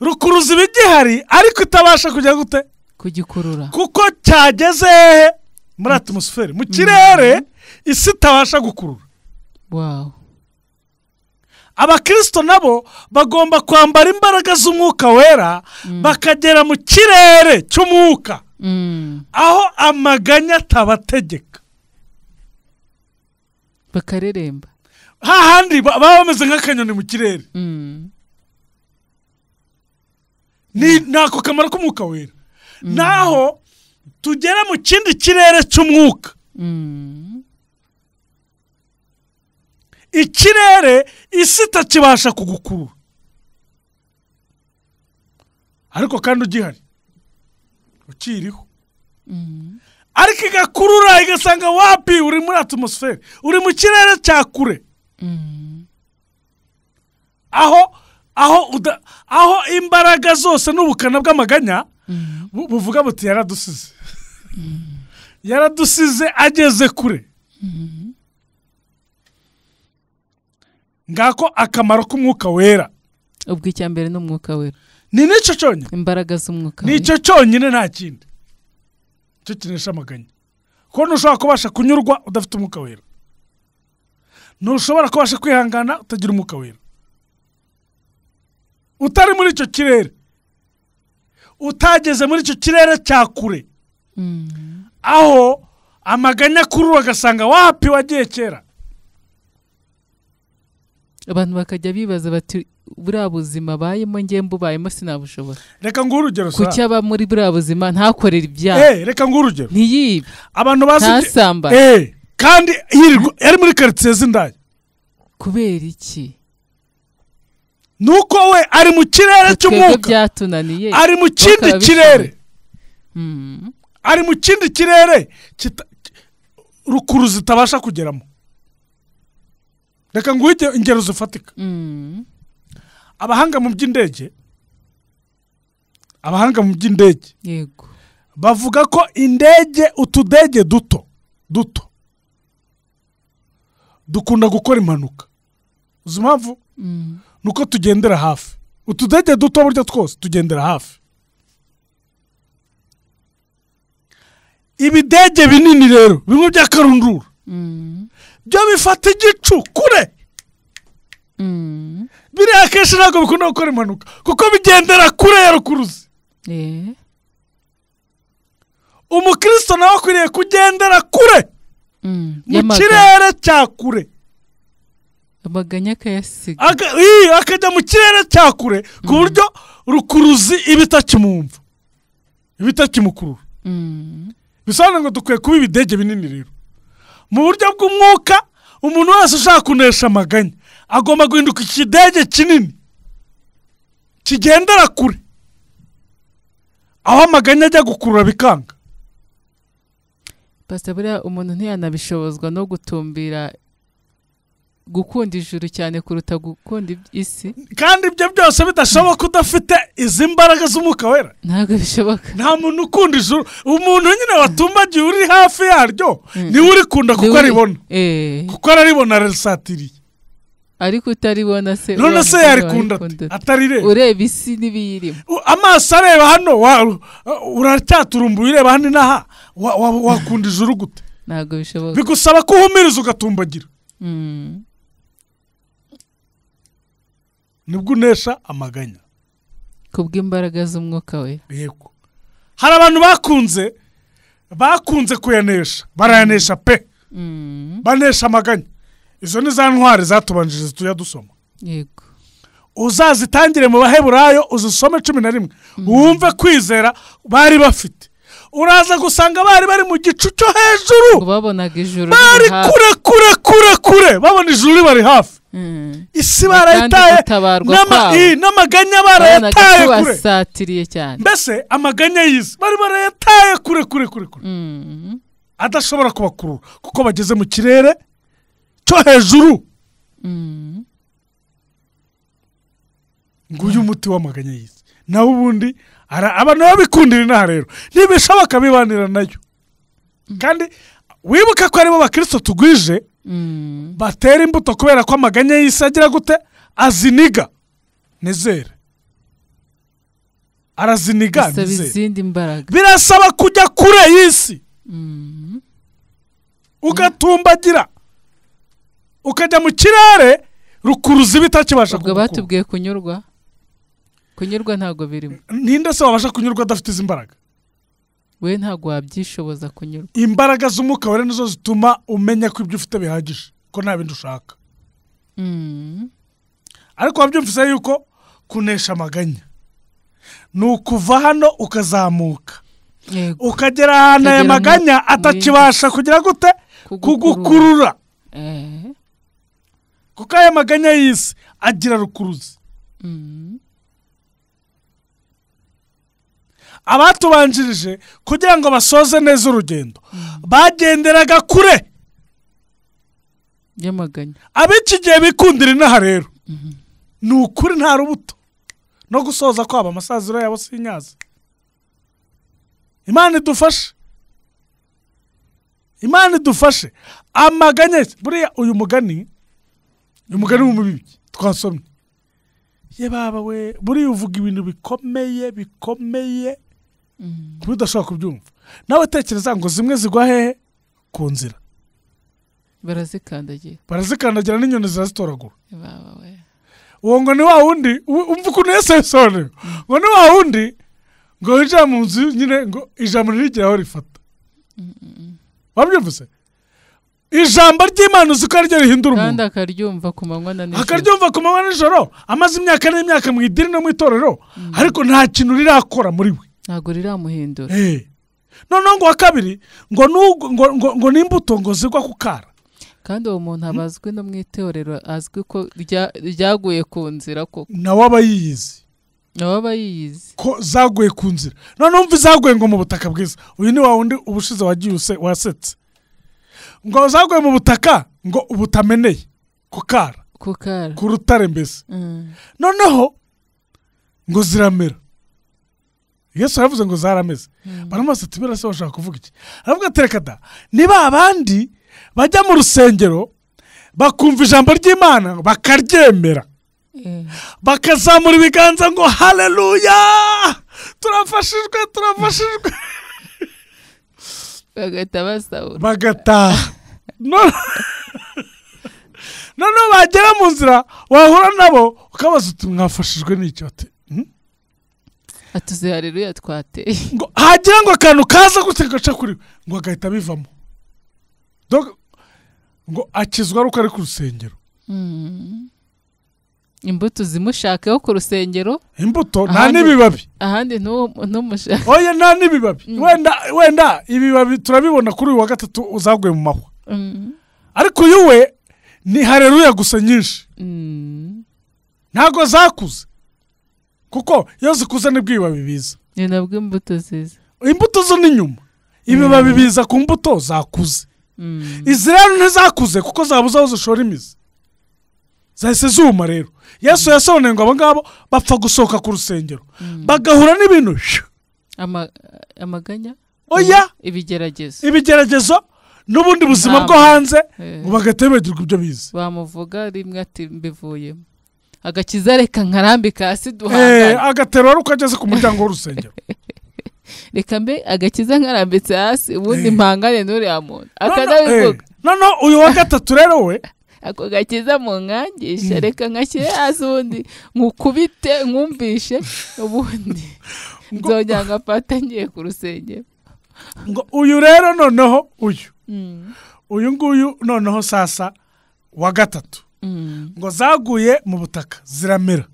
Rukuruzi bigihari ariko itabasha kujya gute? Kugikurura, kuko cyageze muri atmosphere, mu kirere isi itabasha gukurura. Wow. Abakristo nabo bagomba kwambara imbaraga z'umwuka wera, bakagera mu kirere cy'umwuka, aho amaganya atabategeka, bakareremba hahandi baba bameze nk'akanyoni mu kirere. Ni nako kamaro k'umwuka wera. Naho tugera mu kindi kirere cy'umwuka, ikirere isi itakibasha kugukurura, ariko kandi ugihari ukiriho, ariko igakurura igasanga wapi, uri muri atmosphere, uri mu kirere cya kure, aho aho imbaraga zose n'ubukana bw'amaganya buvuga buti yaradusize. Yaradusize ageze kure. Ngako akamaro k'umwuka wera. Ubwo icya mbere n'umwuka wera. Ni nicyo cyonyine. Imbaraga z'umwuka wera. Nicyo cyonyine, nta kindi. Cyo kinesha amaganya. Ko ntushobora kubasha kunyurwa udafite umwuka wera. Ntushobora kubasha kwihangana utagira umwuka wera. Utari muri icyo kirere, utageze muri icyo kirere cya kure, aho amaganya kurura agasanga wapi wagiye kera. Abantu bakajya bibaza bati buriya buzima bayemo nge mbubayemo sinabushobora. Reka nguhe urugero. Kuki aba muri buriya buzima ntakorera ibyaha? Reka nguhe urugero. Ntiyibe. Abantu bazi ntasamba. Kandi yirirwa yari muri quartier z'indaya. Kubera iki? Nuko we ari mu kirere cy'umwuka, ari mu kindi kirere, ari mu kindi kirere rukuruzi itabasha kugeramo. Reka nguhe ingero zifatika. Abahanga mu by'indege, abahanga mu by'indege yego bavuga ko indege, utudege duto duto dukunda gukora impanuka. Uzi impamvu? Nuko tugendera hafi. Utudege duto buryo twose tugendera hafi. Ibidege binini rero bimwe bya karundura byo bifata igicu kure. Biriya akenshi ntabwo bikunda gukora impanuka kuko bigendera kure ya rukuruzi. Umukristo nawe akwiriye kugendera kure, mu kirere cya kure, amaganya akayasiga, akajya mu kirere cya kure, ku buryo rukuruzi iba itakimumva, iba itakimukurura. Bisobanura ngo dukwiye kuba ibidege binini rero mu buryo bw'umwuka. Umuntu wese ushaka kunesha amaganya agomba guhinduka ikidege kinini kigendera kure, aho amaganya ajya gukurura bikanga. Pastor, buriya umuntu ntiyanabishobozwa no gutumbira gukunda ijuru cyane kuruta gukunda isi. Kandi ibyo byose bidashoboka udafite izi mbaraga z'umwuka wera. Ntabwo bishoboka. Nta muntu ukunda ijuru. Umuntu nyine watumbagiye uri hafi yaryo niwe urikunda kuko aribona. Kuko araribona ararisatiriye. Ariko utaribona se, none se yarikunda atarireba. Ureba isi n'ibiyirimo. Amaso areba hano, uracyaturumbuye ureba hano n'aha, wakunda ijuru gute? Ntabwo bishoboka. Bigusaba ko uhumiriza ugatumbagira. Nibwo unesha amaganya kubw'imbaraga z'umwuka we. Yego. Hari abantu bakunze Bakunze kuyanesha, barayanesha pe. Banesha amaganya. Izo ni za ntwari zatubanjirije tujya dusoma. Yego. Uzazitangire mu Baheburayo uzisome 11 wumve kwizera bari bafite. Uraza gusanga bari bari mu gicu cyo hejuru, babonaga ijuru bari kure kure kure kure, babona ijuru bari hafi. Isi barayitaye, n'amaganya barayataye kure, basatiriye cyane. Mbese amaganya y'isi bari barayataye kure kure kure kure, adashobora kubakurura kuko bageze mu kirere cyo hejuru. Nguyu umuti w'amaganya y'isi. Naho ubundi abantu babikundira inaha rero ntibishoboka bibanira nayo. Kandi wibuka ko aribo bakristo tugwije batera imbuto kubera ko amaganya y'isi agira gute? Aziniga. Nizere araziniga. Birasaba kujya kure y'isi, ugatumbagira ukajya mu kirere rukuruzi bitakibasha. Ubwo batubwiye kunyurwa, kunyurwa ntago birimo. Ninde se wabasha kunyurwa adafite izi mbaraga? We ntago wabyishoboza kunyurwa. Imbaraga z'umwuka wera nizo zituma umenya ko ibyo ufite bihagije, ko nta bindi ushaka. Ariko wabyumvise yuko kunesha amaganya ni ukuva hano ukazamuka ukagera ahantu aya maganya atakibasha kugira gute? Kugukurura. Kuko aya maganya y'isi agira rukuruzi. Abatubanjirije kugira ngo basoze neza urugendo bagenderaga kure y'amaganya. Ab'iki gihe bikundira inaha rero ni ukuri nta rubuto no gusoza kwabo amasaziro yabo sinyaza. Imana idufashe, Imana idufashe. Amaganya buriya uyu mugani w'umubibyi twasomye, ye baba we, buriya uvuga ibintu bikomeye bikomeye kuba udashobora kubyumva. Nawe tekereza ngo zimwe zigwa hehe? Ku nzira, barazikandagira n'inyoni zirazitoragura. Uwo ngo ni wa wundi, umva ukuntu Yesu yabisobanuye, ngo ni wa wundi ngo winjira mu nzu nyine ngo ijambo ntirigire aho rifata. Wabyumvise? Ijambo ry'Imana uzi ko ariryo rihindura umuntu, kandi akaryumva ku manywa na nijoro, akaryumva ku manywa nijoro, amaze imyaka n'imyaka mu idini no mu itorero, ariko nta kintu rirakora muri we, ntago riramuhindura. Noneho ngo wa kabiri ngo ngo n'imbuto ngo zigwa ku kara. Kandi uwo muntu abazwi no mu itorero, azwi ko ryaguye ku nzira koko, nawe aba yiyizi, nawe aba yiyizi ko zaguye ku nzira. Noneho umva izaguye ngo mu butaka bwiza. Uyu ni wa wundi ubushize wagiye wasetse ngo zaguye mu butaka ngo ubutameneye ku kara, ku rutare mbese. Noneho ngo ziramera. Yesu aravuze ngo zarameze. Baramubaza ati birasa bashaka kuvuga iki? Aravuga ati reka da, niba abandi bajya mu rusengero bakumva ijambo ry'Imana bakaryemera, bakazamura ibiganza ngo haleluya, turafashijwe turafashijwe, bagahita basahura bagataha. Noneho bagera mu nzira wahura nabo ukabaza uti mwafashijwe n'iki? Bati atuze haleluya twateye. Ngo hagira ngo akantu kaza gute gaca kuri ngo agahita bivamo. Ngo akizwa ari uko ari ku rusengero. Imbuto zimushakeho ku rusengero, imbuto nta n'ibibabi, ahandi ntumushake. Oya nta n'ibibabi. Wenda ibibabi turabibona kuri uyu wa gatatu uzaguye mu mahwa, ariko uyu we ni haleluya gusa nyinshi, ntago zakuze, kuko iyo zikuze nibwo ibibabi biza, ni nabwo imbuto ziza. Imbuto zo ni nyuma, ibibabi biza ku mbuto zakuze. Izi rero ntizakuze kuko zabuze aho zishora imizi, zahise zuma. Rero Yesu yasobanuye ngo abo ngabo bapfa gusohoka ku rusengero bagahura n'ibintu amaganya, oya ibigeragezo n'ubundi buzima bwo hanze, ngo bagahita bibagirwa ibyo bize. Bamuvuga rimwe ati mbivuyemo, agakiza reka nkarambika hasi duhangane, agaterura uko ageze ku muryango w'urusengero, reka mbe agakiza nkarambitse hasi ubundi mpangane n'uriya muntu akanabivuga. Noneho uyu wa gatatu rero we ako gakiza mu nkangisha, reka nkashyire hasi ubundi nkukubite nkumvishe, ubundi nzongera ngafata ngiye ku rusengero. Ngo uyu rero noneho uyu nguyu noneho sasa wa gatatu ngo zaguye mu butaka ziramera,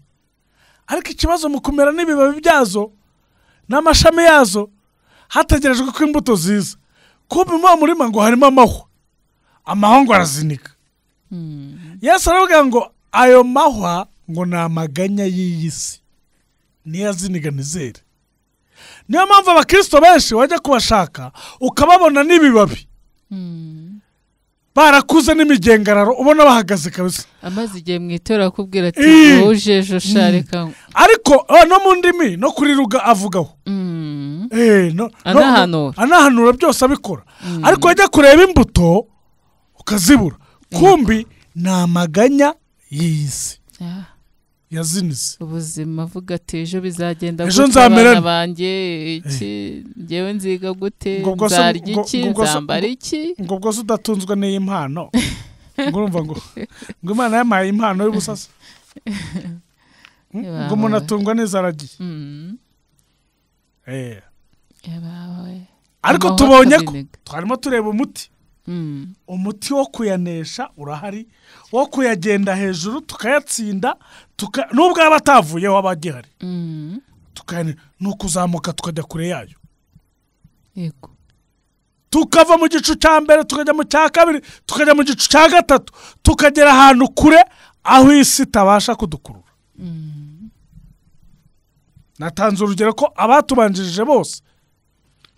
ariko ikibazo mu kumera n'ibibabi byazo n'amashami yazo hategerejwe ko imbuto ziza, kumbe mu murima ngo harimo amahwa, amahwa ngo arazinika. Yesu aravuga ngo ayo mahwa ngo ni amaganya y'iyi si, niyo aziniga ntizere. Niyo mpamvu abakristo benshi wajya kubashaka ukababona n'ibibabi barakuze n'imigengararo, ubona bahagaze kabisa. Amaze igihe mu itora akubwira ati wowe ejo shareka, ariko no mu ndimi no kuri ruga avugaho anahanura byose abikora, ariko wajya kureba imbuto ukazibura, kumbi ni amaganya y'iyi si yazinize. Ubuzima avuga ati ejo bizagenda gute, abana banjye iki, njyewe nziga gute, nzarya iki, nzambara iki. Ngo bwose udatunzwe n'iyi mpano, ngo urumva ngo Imana yampaye impano y'ubusasa, ngo umuntu atungwa n'inzara agiye. Ariko tubonye ko twarimo tureba umuti, umuti wo kuyanesha urahari, wo kuyagenda hejuru tukayatsinda, nubwo aba atavuyeho aba agihari, ni ukuzamuka tukajya kure yayo. Yego. Tukava mu gicu cya mbere tukajya mu cya kabiri, tukajya mu gicu cya gatatu, tukagera ahantu kure aho isi itabasha kudukurura. Natanze urugero ko abatubanjirije bose,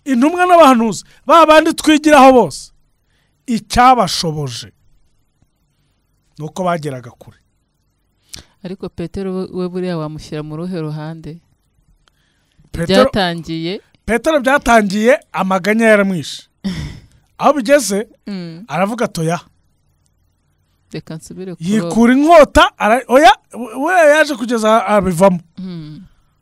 intumwa n'abahanuzi, ba bandi twigiraho bose, icyabashoboje nuko bageraga kure. Ariko Petero we buriya wamushyira mu ruhe ruhande? Byatangiye Petero byatangiye amaganya yaramwishe, aho bigeze aravuga atoya reka nsubire kuroba, yikura inkota, oya we yaje kugeza abivamo.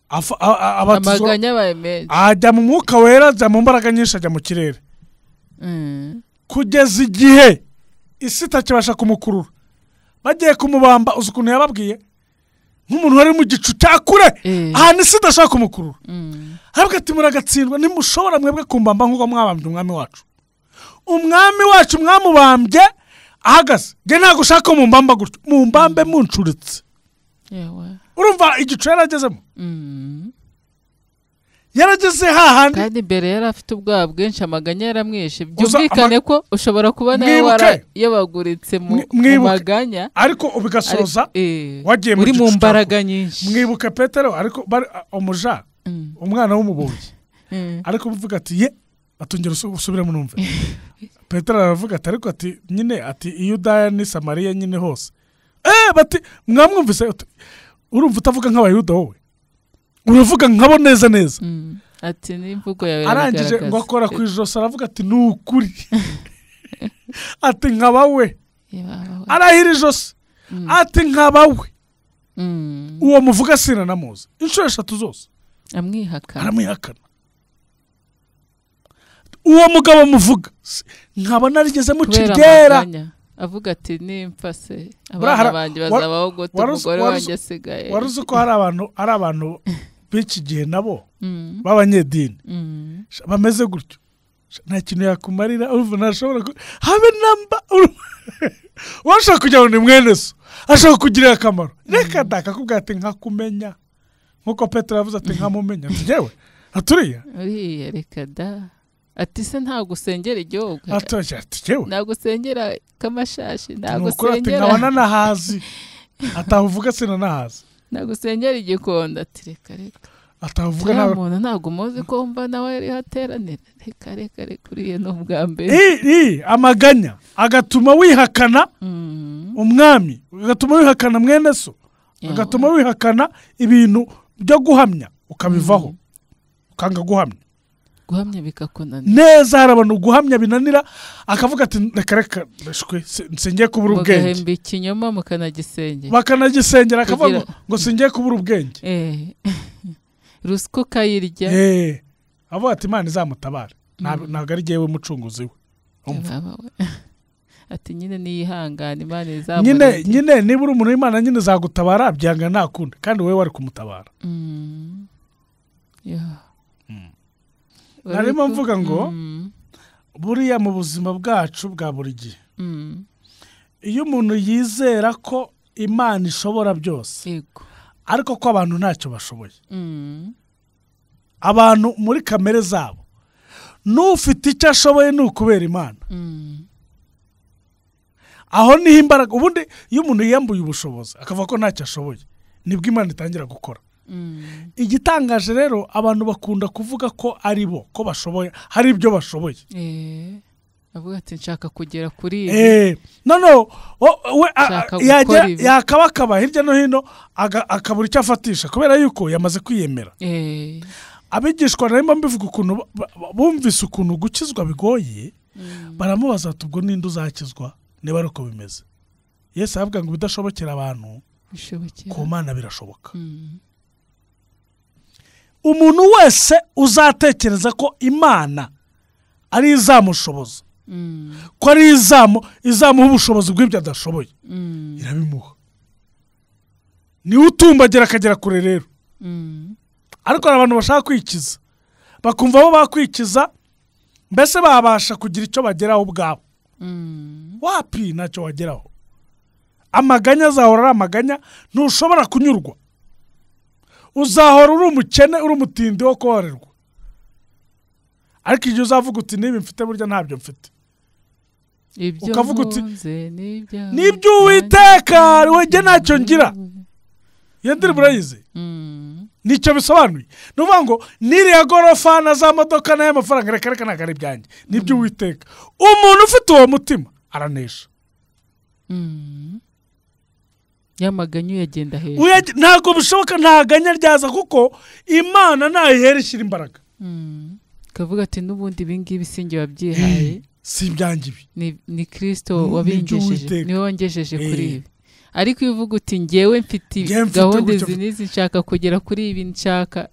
Amaganya abaye menshi, ajya mu mwuka wera, ajya mu mbaraga nyinshi, ajya mu kirere, kugeza igihe isi itakibasha kumukurura. Bagiye kumubamba, uzi ukuntu yababwiye, nk'umuntu wari mu gicu cya kure, ahantu isi idashobora kumukurura. Aravuga ati muragatsindwa, ntimushobora mwebwe kumbamba nk'uko mwabambye umwami wacu. Umwami wacu mwamubambye ahagaze, njye ntabwo ushaka ko mumbamba gutyo, mumbambe muncuritse. Urumva igicu yaragezemo, yarageze hahandi, kandi mbere yari afite ubwoba bwinshi, amaganya yaramwishe. Byumvikane ko ushobora kuba nawe warayobaguritse mu maganya, ariko ubigasoza wagiye uri mu mbaraga nyinshi. Mwibuke Petero, ariko umuja umwana w'umubumbyi, ariko uvuga ati ye atongera usubiremo numve. Petero aravuga ati ariko ati nyine ati Yudaya ni Samariya nyine hose, bati mwamwumvise, urumva utavuga nk'abayuda wowe, uravuga nkabo neza neza. Ati n'imvugo yawe arangije ngo akora ku ijosi aravuga ati ni ukuri, ati nkaba we, arahira ijosi ati nkaba we, uwo muvuga sinanamuzi inshuro eshatu zose aramwihakana. Uwo mugabo muvuga nkaba narigeze mucigera, avuga ati nimfa se abana banjye bazabaho gute, umugore wanjye asigaye. Waruzi ko hari abantu b'iki gihe nabo b'abanyedini bameze gutyo, nta kintu yakumarira, urumva ntashobora habe namba, washaka kugira ngo ni mwene so ashaka kugirira akamaro, reka da akakubwira ati nkakumenya, nkuko Petero yavuze ati nkamumenya, ati yewe aturiya uriya reka da, ati se ntabwo usengera igihugu, ati yewe ntabwo usengera kamashashi, ntabwo usengera nkabona nanahazi, atavuga sinanahazi, ntabwo usengera igikondo, ati reka reka, atavuga nta muntu ntabwo muzi ko mba nawe yari hateranira, reka reka reka uriye no bwa mbere. Amaganya agatuma wihakana umwami, agatuma wihakana mwene so, agatuma wihakana ibintu byo guhamya ukabivaho, ukanga guhamya, guhamya bikakunanira neza. Hari abantu guhamya binanira, akavuga ati reka reka singiye kubura ubwenge, mugahemba ikinyoma mukanagisengera, bakanagisengera, akavuga ngo singiye kubura ubwenge, ruswa ukayirya, avuga ati Imana izamutabara, ntabwo ari jyewe mucunguzi we. Ati nyine niyihangane Imana izamurinda, nyine niba uri umuntu w'Imana nyine izagutabara, byanga ntakunda, kandi wowe wari kumutabara. Narimo mvuga ngo buriya mu buzima bwacu bwa buri gihe, iyo umuntu yizera ko Imana ishobora byose, ariko ko abantu ntacyo bashoboye, abantu muri kamere zabo n'ufite icyo ashoboye ni ukubera Imana. Aho niho imbaraga. Ubundi iyo umuntu yiyambuye ubushobozi akavuga ko ntacyo ashoboye, nibwo Imana itangira gukora. Igitangaje rero, abantu bakunda kuvuga ko ari bo, ko bashoboye, hari ibyo bashoboye. Avuga ati nshaka kugera kuri ibi. No, we yakabakaba hirya no hino akabura icyo afatisha kubera yuko yamaze kwiyemera. Abigishwa narimo mbivuga ukuntu bumvise ukuntu gukizwa bigoye, baramubaza ati ubwo ninde uzakizwa niba ari uko bimeze. Yesu aravuga ngo ibidashobokera abantu ku Mana birashoboka. Umuntu wese uzatekereza ko Imana ari izamushoboza, ko ari izamuha ubushobozi bw'ibyo adashoboye, irabimuha. Niwe utumbagira akagera kure rero. Ariko hari abantu bashaka kwikiza, bakumva bo bakwikiza, mbese babasha kugira icyo bageraho ubwabo. Wapi, ntacyo wageraho. Amaganya azahora ari amaganya, ntushobora kunyurwa. Uzahora uri umukene, uri umutindi wo kubabarirwa. Ariko igihe uzavuga uti niba mfite burya ntabyo mfite, ukavuga uti nibyo Uwiteka ari we, njye ntacyo ngira. Iyo ndirimbo urayizi? Nicyo bisobanuye. Ni ukuvuga ngo n'iriya gorofa na za modoka n'aya mafaranga, reka reka ntabwo ari ibyanjye, nibyo Uwiteka. Umuntu ufite uwo mutima aranesha. Yamaganya uyagenda hejuru. Ntabwo bishoboka, ntaganya ryaza, kuko Imana ntayihera ishyira imbaraga. Kavuga ati n'ubundi ibi ngibi sinjye wabyihaye, si ibyanjye ibi, ni Kristo wabingejeje, niwe wangejeje kuri ibi. Ariko iyo uvuga uti njyewe mfite gahunda izi n'izi, nshaka kugera kuri ibi nshaka,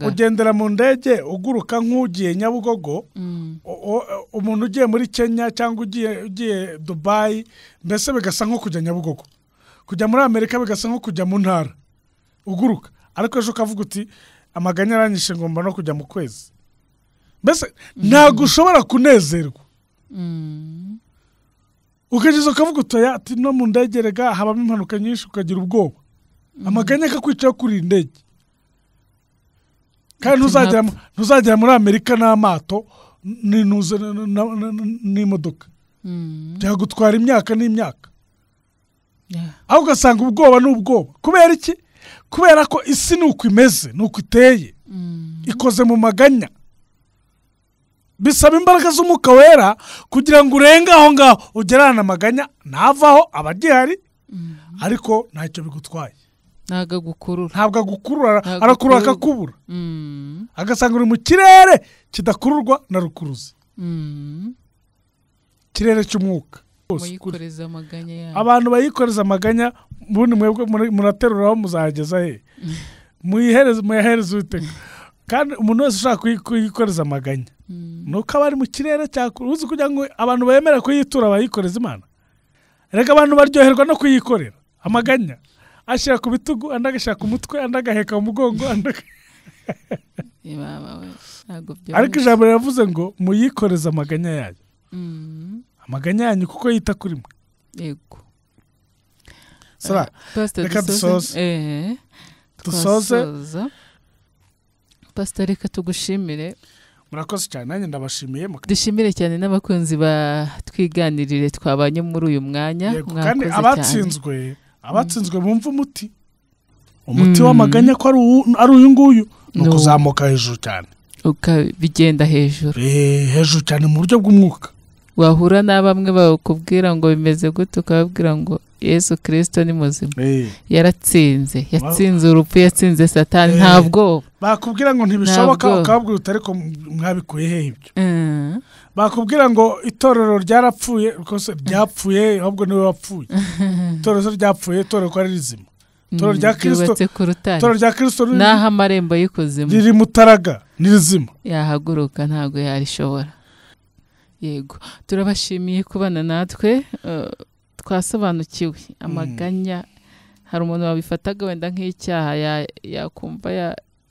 ugendera mu ndege uguruka nk'ugiye Nyabugogo, umuntu ugiye muri Kenya cyangwa ugiye Dubai, mbese bigasa nko kujya Nyabugogo, kujya muri Amerika bigasa nko kujya mu ntara uguruka. Ariko ejo ukavuga uti amaganya aranyishe, ngomba no kujya mu kwezi. Mbese ntabwo ushobora kunezerwa. Ukageza ukavuga utoya ati no mu ndege rega habamo impanuka nyinshi, ukagira ubwoba, amaganya akakwicaho kuri indege. Kandi ntuzagera muri Amerika n'amato n'imodoka, byagutwara imyaka n'imyaka. Aho ugasanga ubwoba n'ubwoba. Kubera iki? Kubera ko isi ni uko imeze, ni uko iteye, ikoze mu maganya. Bisaba imbaraga z'Umwuka Wera kugira ngo urenge aho ngaho, ugerane amaganya, ntavaho aba agihari, ariko ntacyo bigutwaye. Ntabwo agukurura, arakurura akakubura, agasanga uri mu kirere kidakururwa na rukuruzi, kirere cy'umwuka. Abantu bayikoreza amaganya, ubundi mwebwe murateruraho muzageza he? Muyahereze Uwiteka. Kandi umuntu wese ushaka kuyikoreza amaganya nuko aba ari mu kirere cyakuru. Uzi kugira ngo abantu bemera kuyitura bayikoreza Imana. Reka abantu baryoherwa no kuyikorera amaganya, ashyira ku bitugu, andi agashyira ku mutwe, andi agaheka mu mugongo, ariko ijambo riravuze ngo muyikoreze amaganya yayo. Amaganya yanyu kuko yita kuri mwe. Yego. Sara, reka dusoze. Dusoze. Pastor, reka tugushimire. Murakoze cyane, nanjye ndabashimiye. Dushimire cyane n'abakunzi ba Twiganirire twabanye muri uyu mwanya. Kandi abatsinzwe bumva umuti w'amaganya ko ari uyu nguyu, ni ukuzamuka hejuru cyane, ukabigenda hejuru, hejuru cyane mu buryo bw'umwuka. Wahura na bamwe bakubwira ngo bimeze gute, ukababwira ngo Yesu Kristo ni muzima, yaratsinze, yatsinze urupfu, yatsinze Satani, ntabwo bakubwira ngo ntibishoboka, ukababwira uti ariko mwabikuye he ibyo? Bakubwira ngo itorero ryarapfuye, rwose ryapfuye, ahubwo niwe wapfuye. Itorero ryapfuye, itorero ko ari rizima, itorero rya Kristo, itorero rya Kristo naho amarembo y'ikuzimu riri mutaraga ni rizima, yahaguruka ntabwo yarishobora. Yego, turabashimiye kubana natwe, twasobanukiwe amaganya. Hari umuntu wabifataga wenda nk'icyaha, yakumva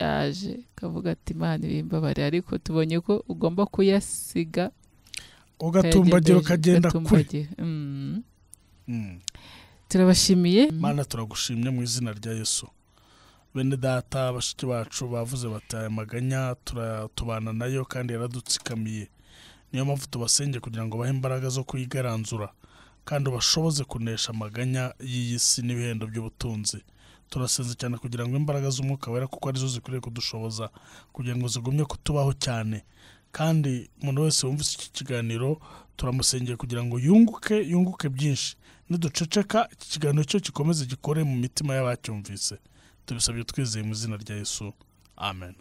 yaje Kavuga ati Imana ibimbabare, ariko tubonye ko ugomba kuyasiga ugatumbagira ukagenda kure. Turabashimiye. Mana, turagushimye mu izina rya Yesu. Bene data, bashiki bacu bavuze bati aya maganya tubana nayo kandi yaradutsikamiye. Niyo mpamvu tubasenge kugira ngo bahe imbaraga zo kuyigaranzura kandi ubashoboze kunesha amaganya y'iyi si n'ibihendo by'ubutunzi. Turasenze cyane kugira ngo imbaraga z'Umwuka Wera, kuko arizo zikwiriye kudushoboza kugira ngo zigumye kutubaho cyane. Kandi umuntu wese wumvise iki kiganiro turamusengeye kugira ngo yunguke byinshi. Niduceceka iki kiganiro cyo gikomeze gikore mu mitima y'abacyumvise. Tubisabye twizeye mu izina rya Yesu. Amen.